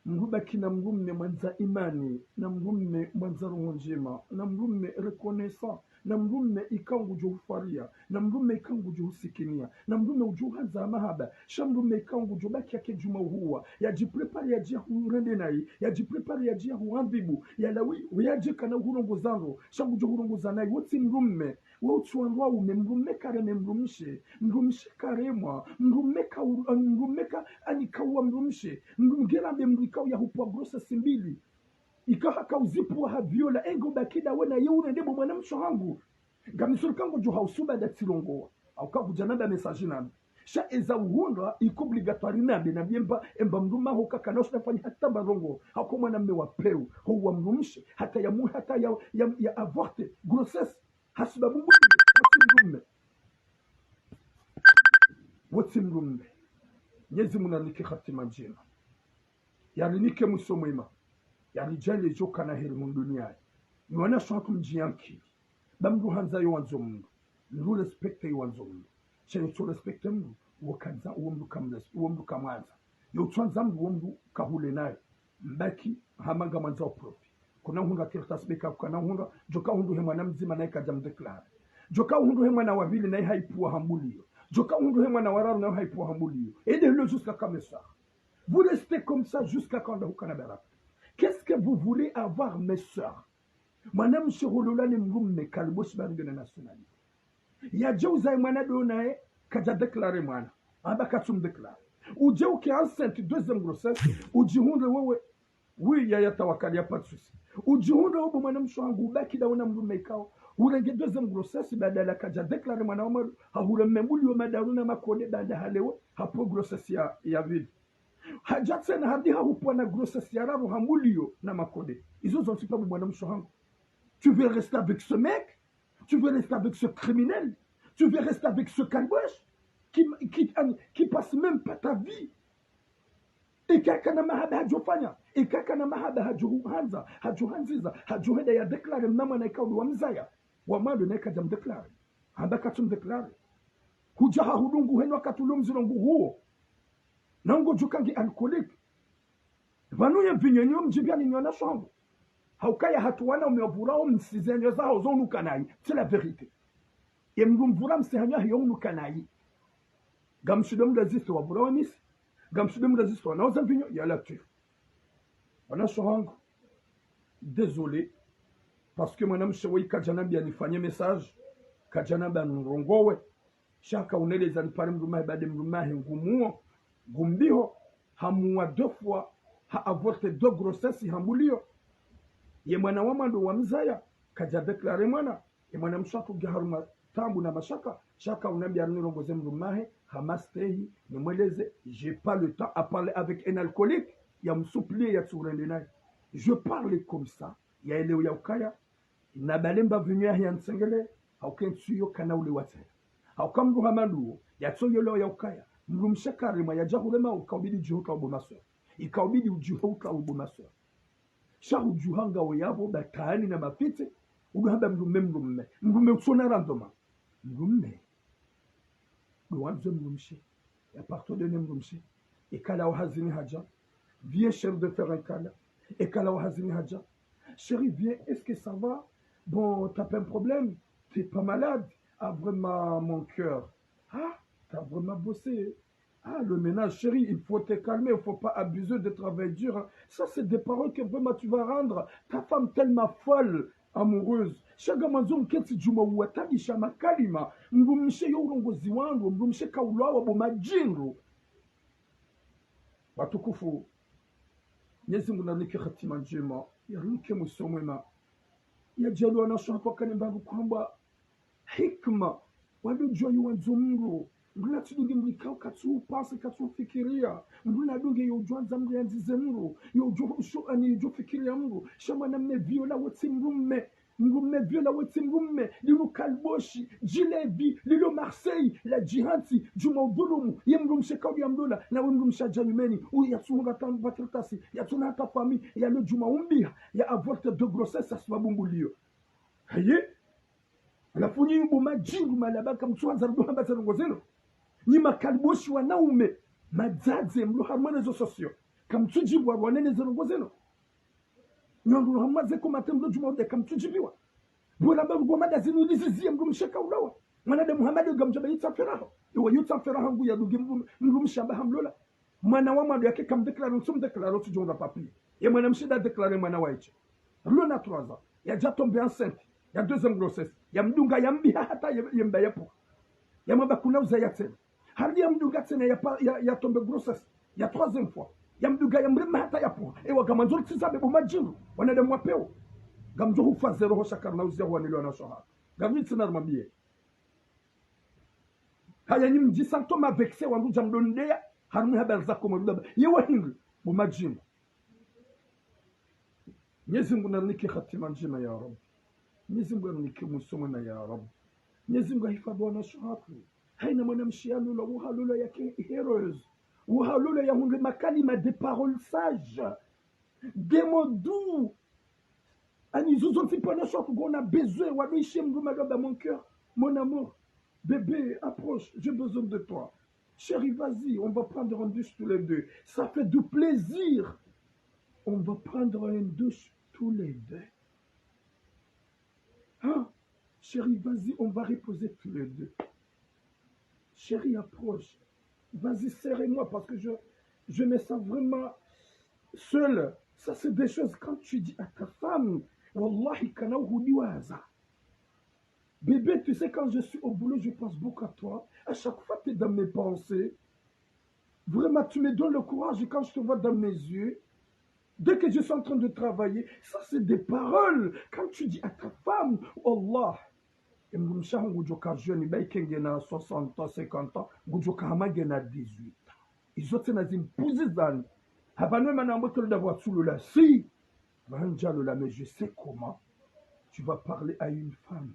Mdru baki na mdrume mwandza imani, na mdrume mwandza roho ndjema, na mdrume reconnaissant, na mdrume ikao ngudjo hufariya, na mdrume ikao ngudjo husikiniya, na mdrume udjo handza mahaba, sha mdrume ikao ngudjo baki yake djuma uhuwa, yadjipréparé yadje hurende nayi, yadjipréparé yadje huhandhibu, yalawi, yadje kana hurongoza ndro, sha ngudjo hurongoza nayi, wo tsi mdrume. Wo utsi wandru waume, mdrume kareme mdrumshe, mdrumshe karemwa, mdrume ka, mdrume ka, ani kauwa mdrumshe, mdru-, ngera be mdru ikao ya hupvuwa grossesse mbili. Ikao haka uzipvuwa ha viola, enge ubaki ndawe na ye urende bo mwanamshe hangu. Ngami sûr uka ngodjo hausuba nda tsirongowa. Hauka kudja namba message nami. Sha eza uhundra, iko obligatoire nambe, nambe mba, emba mdrume haho kakana ushinda fanya hata mba ndrongo, hako mwanamme wa peu, ho wa mdrumshe, hata ya mu, hata ya, ya, ya avorte, grossesse, hasibabu mbuliyo, wotsi mdrume. Wotsi mdrume. Mwenyezi Mungu narinike hatima ndjema. Yarinike mwiso mwema. Yaridjaanlie djo kana heri hunu duniani. Ni wanashe hatru mdjiankili. Ba mdru handza yo wandzo mdru. Mdru respecte yo wandzo mdru. Sha nyi tso respecte mdru, uwo kandza, uwo mdru kamres-, uwo mdru kamwandza. Yo utso andza mdru, uwo mdru kahule naye. Mbaki, hama ngamwandzao profit. Kuna uhundra kartasi beka, kuna uhundra, djoka uhundru he mwana mdzima naye kadja mdéclare. Djoka uhundru he mwana wa pvili naye haipvuwa hambuliyo. Djoka uhundru he mwana wa raru naye haipvuwa hambuliyo. Et de là jusqu'à quand, mes sœurs ? Vous restez comme ça jusqu'à quand, ndahukana baraka ? Qu'est-ce que vous voulez avoir, mes sœurs ? Mwanamshe hulolwa ni mdrume, kaliboshi ba ngena nationalité. Yadje uzaye mwana ndo naye, kadja déclare mwana. Amba katsu mdéclare. Udje uke enceinte, deuxième grossesse, udjihundre wewe. Oui, ya, ya tawakali, y a pas de souci. Udjihundre wewe bo mwanamshe hangu, ubaki ndawe na mdrume ikao. Urenge deuxième grossesse, badala kadja déclare mwana wa mdru, hahure mbuliyo madaru na makode, baanda halewe, hapvo grossesse ya, ya pvili. Hadja tsena harudi hahupvwa na grossesse ya raru hambuliyo na makode. Izo zontsi pvwa bo mwanamshe hangu. Tu veux rester avec ce mec ? Tu veux rester avec ce criminel ? Tu veux rester avec ce kaliboshi qui, qui, qui passe même pas ta vie ? Eka kana mahaba hadjofanya, eka kana mahaba hadjohandza, hadjohandziza, hadjohenda ya déclare mna mwana ikao ndo wa mzaya, wa mwando naye kadja mdéclare. Amba katsu mdéclare. Hudja hahudungu henu wakati ulo mziro ngu huo. Na ngodjuka nge alcoolique. Pvanu ye mvinyo nyo mdjipviya ni nyo na shongo. Haukaya hatru wanaume wapvurao msize nyo zaho zo unuka nayi. C'est la vérité. Ye mdru mpvura msihanyo ahiyo unuka nayi. Ngamshindo mdru azisto wapvurao misi. Ngamshindo mdru azisto wanaoza mvinyo, ya Latwifu. Wanashe hangu. Désolé. Parce que mwanamshe weyi kadjanambia nifanye message. Kadjanambia nirongowe. Sha haka uneleza nipare mdrume wahe, baada mdrume wahe ngumuo, ngumbiho, hamuwa deux fois, ha avorte deux grossesses hambuliyo. Ye mwana wa mwando wa mzaya, kadja déclare mwana. Ye mwanamshe hatru nge harumwa taabu na mashaka, sha haka unambia nirongoze mdrume wahe, ha mastehi, nimweleze, j'ai pas le temps à parler avec un alcoolique, ya msuplie ya tsurende naye. Je parle comme ça, ya elewe ya ukaya, na bale mba vinyo yahe ya ntsengele, hauka ntsu iyo kana ule watsaya. Hauka mdru hama nduwo, yatso yolo ya ukaya, mdrumshe karemwa yadja hurema, ukaubidi udjihutra ubo maswera. Ikaubidi udjihutra ubo maswera. Sha hudjuha ngawe yapvo batani na mafitsi, uduhamba mdrume, mdrume. Mdrume utsona randoma. Mdrume. Ndo wandzo mdrumshe. Ya pardonner mdrumshe. Ekala wa hazini hadja. Viens chérie de faire un câlin. Ekala wa hazini hadja. Chérie, viens, est-ce que ça va ? Bon, t'as pas un problème ? T'es pas malade ? Ah, vraiment, mon cœur. Ah, t'as vraiment bossé. Ah, le ménage, chérie, il faut te calmer, il faut pas abuser de travail dur, hein. Ça, c'est des paroles que vraiment tu vas rendre ta femme tellement folle, amoureuse. Sha ngamandzo mketsi djuma uwatabisha makalima. Mdrumshe yo urongozi wandru, mdrumshe kaulawa bo madjindru. Watukufu, Mwenyezi Mungu narinike hatima ndjema, yarinike mwiso mwema. Yadjaliwa na sho hapvo kani mbavu kwamba hikma, wandru udjuwa yo wandzo mdru. Mdru natsidunge mdru ikao katsu upanse, katsu ufikiria. Mdru nadunge yo udjo andza mdru yandzize mdru. Yo udjo sho ani udjo fikiria mdru. Sha mwanamme viola wotsi mdrume. Mdrume viola wotsi mdrume. Lilo kaliboshi. Djilevi. Lilo Marseille. La djihantsi. Djuma udhulumu. Ye mdrumshe kaudi ya mdola. Na we mdrumshe adja nyumeni. Uya tsuhunga tanu patirtasi. Ya tsuna hata fami. Ya lo djuma umbiha. Ya avorte de grossesse. Hasibabu mbuliyo. Haye. Halafu nyi mbo madjindru malaba kamtsuhandza rudu hamba ze ndrongo zinu. Nyi makaliboshi wanaume, madzadze mlo harumwa ne réseaux sociaux. Kamtsudjibu warwane ne ze ndrongo zinu. Nyi wandru harumwa ze commentaires mlo djuma ude kamtsudjibiwa. Bora mba rugo mada zinu liziziye mdrumshe kaulawa. Mwanadamu hama nde ngamdjaba yitsa furaha. Iwa yitsa furaha ngu yadunge mdru-, mdrumshe amba hamlola. Mwana wa mwando yake kamdéclare, ntsumdéclare, utsudjonga papier. Ye mwanamshe nda déclare mwana wa iche. Rilo na trois ans. Yadja tombe enceinte. Ya deuxième grossesse. Yamdunga yambiha hata ye, yemba yapvo. Yamwamba kuna uzaya tsena. Harudi yamdunga tsena ya pa, ya, ya tombe grossesse. Ya troisième fois. Yamdunga yamrema hata yapvo. Ewa ngamandzo tsizabe bo madjindru. Wanadamu wa peu. Ngamdjo hufa zero ho sha karina uzia huwanelewa na sho ha. Ngamdjo tsina rumwambie. Haya, nyi mdji santo ma vexé wandru dja mdondeya, harumwa habari za Komori baba. Ye wahindri, bo madjingo. Mnyezi Mungu narinike hatima ndjema ya Rabbi. Mnyezi Mungu arinike mwiso mwema ya Rabbi. Mnyezi Mungu ahifadhwi wanashe hatru. Haina mwanamshe yalolwa, uhalolwa yake heureuse. Uhalolwa yahundre makalima, des paroles sages, des mots doux. Ani zo zontsi pvanu wanashe hatru ngwaona besoin, wadoishe mdrume aloamba mon cœur, mon amour, bébé, approche, j'ai besoin de toi. Chérie, vas-y, on va prendre une douche tous les deux. Ça fait du plaisir. On va prendre une douche tous les deux. Hein? Chérie, vas-y, on va reposer tous les deux. Chérie, approche. Vas-y, serre-moi parce que je, je me sens vraiment seul. Ça, c'est des choses quand tu dis à ta femme, wallahi, kana uhudiwaza. Bébé, tu sais, quand je suis au boulot, je pense beaucoup à toi. À chaque fois, tu es dans mes pensées. Vraiment, tu me donnes le courage quand je te vois dans mes yeux. Dès que je suis en train de travailler, ça, c'est des paroles. Quand tu dis à ta femme, wallah, emdrumshe waho ngudjoka jeune, ba ike ngena soixante ans, cinquante ans, ngudjoka hama ngena dix-huit ans. Izo tsena zimpuzi zani. Hapvanu emana ambo tolda bwa tsulula, si. Vandjalola, mais je sais comment tu vas parler à une femme.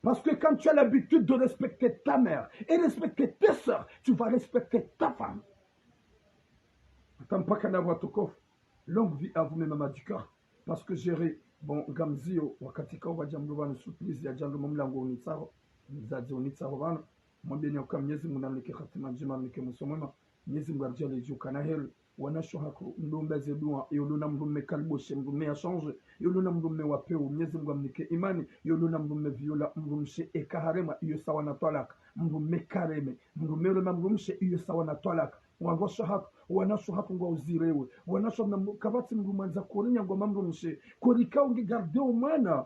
Parce que quand tu as l'habitude de respecter ta mère et respecter tes sœurs, tu vas respecter ta femme. Hata mpaka ndapvo watukufu. Longue vie à vous, mes mamans du cœur. Parce que gérer, bon, ngamzio, wakati kaupvadja mdru pvanu surprise yadja ndo mlango unitsaho, mdzadze unitsaho pvanu. Mwambeni uka Mnyezi Mungu narinike hatima ndjema, arinike mwiso mwema. Mnyezi Mungu aridjaanlie djuu kana heri. Wanashe hatru, mdombe ze dua, yolona mdrume kaliboshe, mdrume ya change, yolona mdrume wa peu, Mnyezi Mungu amnike imani, yolona mdrume viola, mdrumshe eka harema, iyo sawa na twalaka, mdrume kareme, mdrume rema mdrumshe, iyo sawa na twalaka. Wanashe hatru, wanashe hatru ngwauzirewe, wanashe hatru na mdru-, kapvatsi mdru mwandza korinya ngwamba mdrumshe, korika unge garde omwana.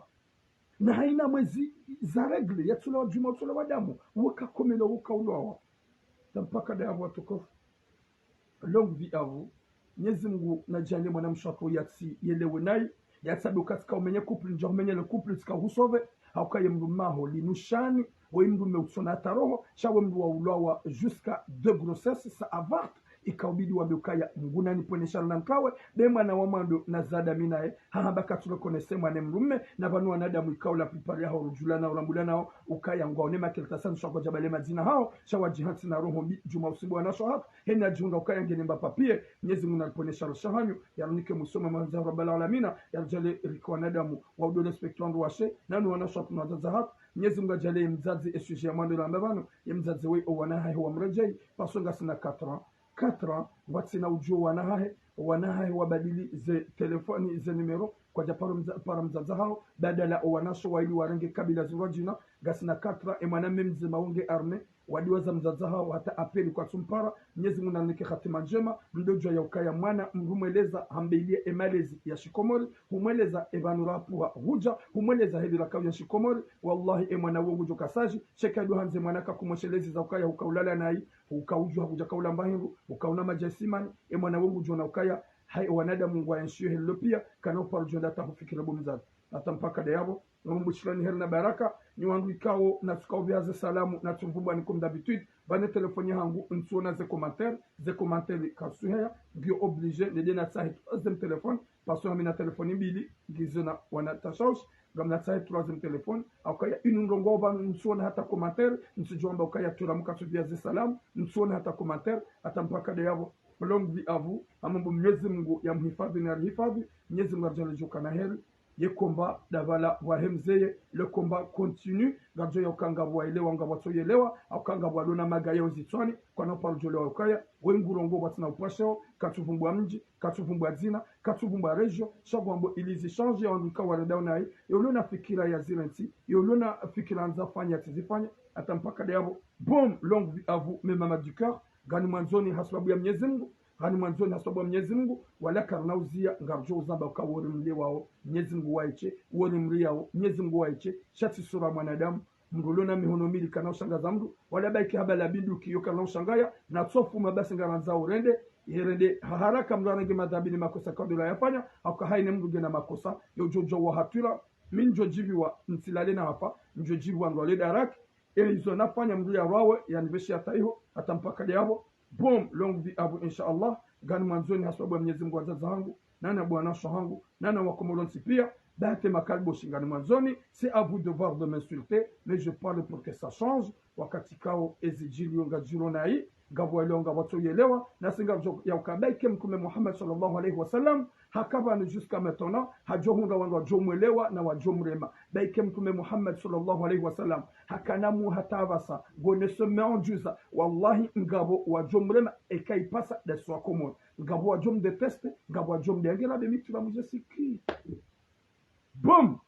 Na haina mwezi za règles, yatsulawa djuma, yatsulawa damu, waka komela, waka ulwawa. Hata mpaka ndapvo watukufu. Longue vie à vous. Mnyezi Mungu nadjaanlie mwanamshe waho yatsi yelewe nayi, yatsabe uka tsika umenye couple, ndja umenye le couple, tsika husauve, hauka ye mdrume waho linushani, we mdrume utsona hata roho, sha we mdru wa ulwawa jusqu'à deux grossesses, ça avorte, ikaubidi wambe ukaya Mungu nanipvonese shari na nkawe, be mwana wa mwando nazaa mi naye, hahamba katsu reconnaître mwana mdrume, na pvanu wanadamu ikao la plupart yaho rudjulana, urambulanao, ukaya ngwaone makartasi, sha kwadjabale madzina hawo, sha wadjihantsi na roho mbi, djuma usibu wanashe hatru, hena djunga ukaya ngene mba papier, Mnyezi Mungu nanipvonese shari shahanyu, yarinike mwiso mwema ya Rabbal Alamina, yaridjaanlie rike wanadamu, wa udo respecter wandru washe, nanu wanashe hatru na wadzadze hatru, Mnyezi Mungu adjaanlie mdzadze, e sujet ya mwando lamba pvanu, ye mdzadze we owana hahe wamredjei, parce que ngasina quatre ans, quatre ans, ngwatsina udjuo wana hahe, wana hahe wabadili ze telefoni, ze numéro, kwadja para mdza-, para mdzadze hawo, badala owanashe waili warenge kabila zindrwadjina, ngasina quatre ans, emwana mme mdzima wonge armée, wadiwaza mdzadze hawo, hata appel kwatsumpara, Mnyezi Mungu narinike hatima ndjema, mdodjua ya ukaya mwana, mdru mweleza, hambeiliya emalezi ya shikomori, humweleza epvanu rapvuha hudja, humweleza heli rakauya shikomori, wallahi emwana wo ngudjo kasaji, sheka ndo handze mwana kakumweshelezi za ukaya huka ulala nayi, uka udjua kudja kaulamba hindru, uka una madjasimani, emwana wo ngudjona ukaya, hayi wanadamu ngwaenshio hello pia, kana uparo djonda hata hufikira bo mdzadze. Hata mpaka ndapvo, ngamumbushirani heri na baraka, nyi wandru ikao, natsukao pvia ze salamu, natsuvumbwa ni comme d'habitude, pvane telefoni hangu, ntsuona ze commentaires, ze commentaires kasuheya, ngiyo obligé, nende natsahe troisième téléphone, parce que ngamina telefoni mbili, ngizo na wana tashaushi, ngamina tsahe troisième téléphone, haukaya inu ndrongoo pvanu ntsuona hata commentaire, ntsudjua amba ukaya turamuka tsupvia ze salamu, ntsuona hata commentaire, hata mpaka ndapvo, longue vie à vous, hamwambo Mnyezi Mungu yamhifadhwi na yarihifadhwi, Mnyezi Mungu aridjaanlie djuu kana heri, ye combat ndapvala pvwahe mzeye, le combat continue, ngaridjo ya uka ngapvo waelewa, ngapvo watsoyelewa, hauka ngapvo walona magaya uzitswani, kwana uparo djolewa ukaya, we ngurongo pvwatsina upvasheo, katsuvumbwa mdji, katsuvumbwa dzina, katsuvumbwa région, sha ngwambo ili zi change ya wandru ikao waredao nayi, yolona fikira ya zirentsi, yolona fikira ndzafanya tsizifanya, hata mpaka ndapvo, bon, longue vie à vous, mes mamans du cœur, nganimwandzoni hasababu ya Mnyezi Mungu, nganimwandzoni hasababu ya Mnyezi Mungu, wala karina uzia, ngaridjo uzamba uka wori mlewao, Mnyezi Mungu waishe, wori mriyao, Mnyezi Mungu waishe, sha tsi sura mwanadamu, mdru ulona mihono mili kana ushangaza mdru, wala baike haba la binduki yo kana ushangaya, natsofuma basi ngarandzao urende, irende ha haraka mdru arenge madhambi ni makosa kadola yafanya, hauka haina mdru ngena makosa, yo djodjo wa hatwira, mi ndjo djiviwa ntsilale na hafa, ndjo djiviwa ndrwale daraki, Eri izo nafanya mndru ya rwawe, yani veshi hata iho, hata mpaka leo. Bon, longue vie à vous, inshallah. Ngani mwandzoni ha sababu ya Mwenyezi Mungu, wadzadze hangu, nana bwana sho hangu, nana wakomoro ntsi pia, date makaliboshi ngani mwandzoni, c'est à vous de voir de m'insulter, mais je parle pour que ça change, wakati kao ezidjilio ngadjilio nayi, ngapvo walio ngapvatsoyelewa, nasi ngapvo ya ukaya ike Mtrume Muhammad sallallahu alayhi wa sallam, haka pvanu jusqu'à maintenant, hadjohundra wandru wadjomwelewa na wadjomrema. Ba ike Mtrume Muhammad sallallahu alayhi wa sallam, hakana muha hata pvasa, ngone sema ondjuza, wallahi ngapvo wadjomrema, eka ipasa de swa Komoro. Ngapvo wadjomdétester, ngapvo wadjomdengela be mitula mujasiki. Boum!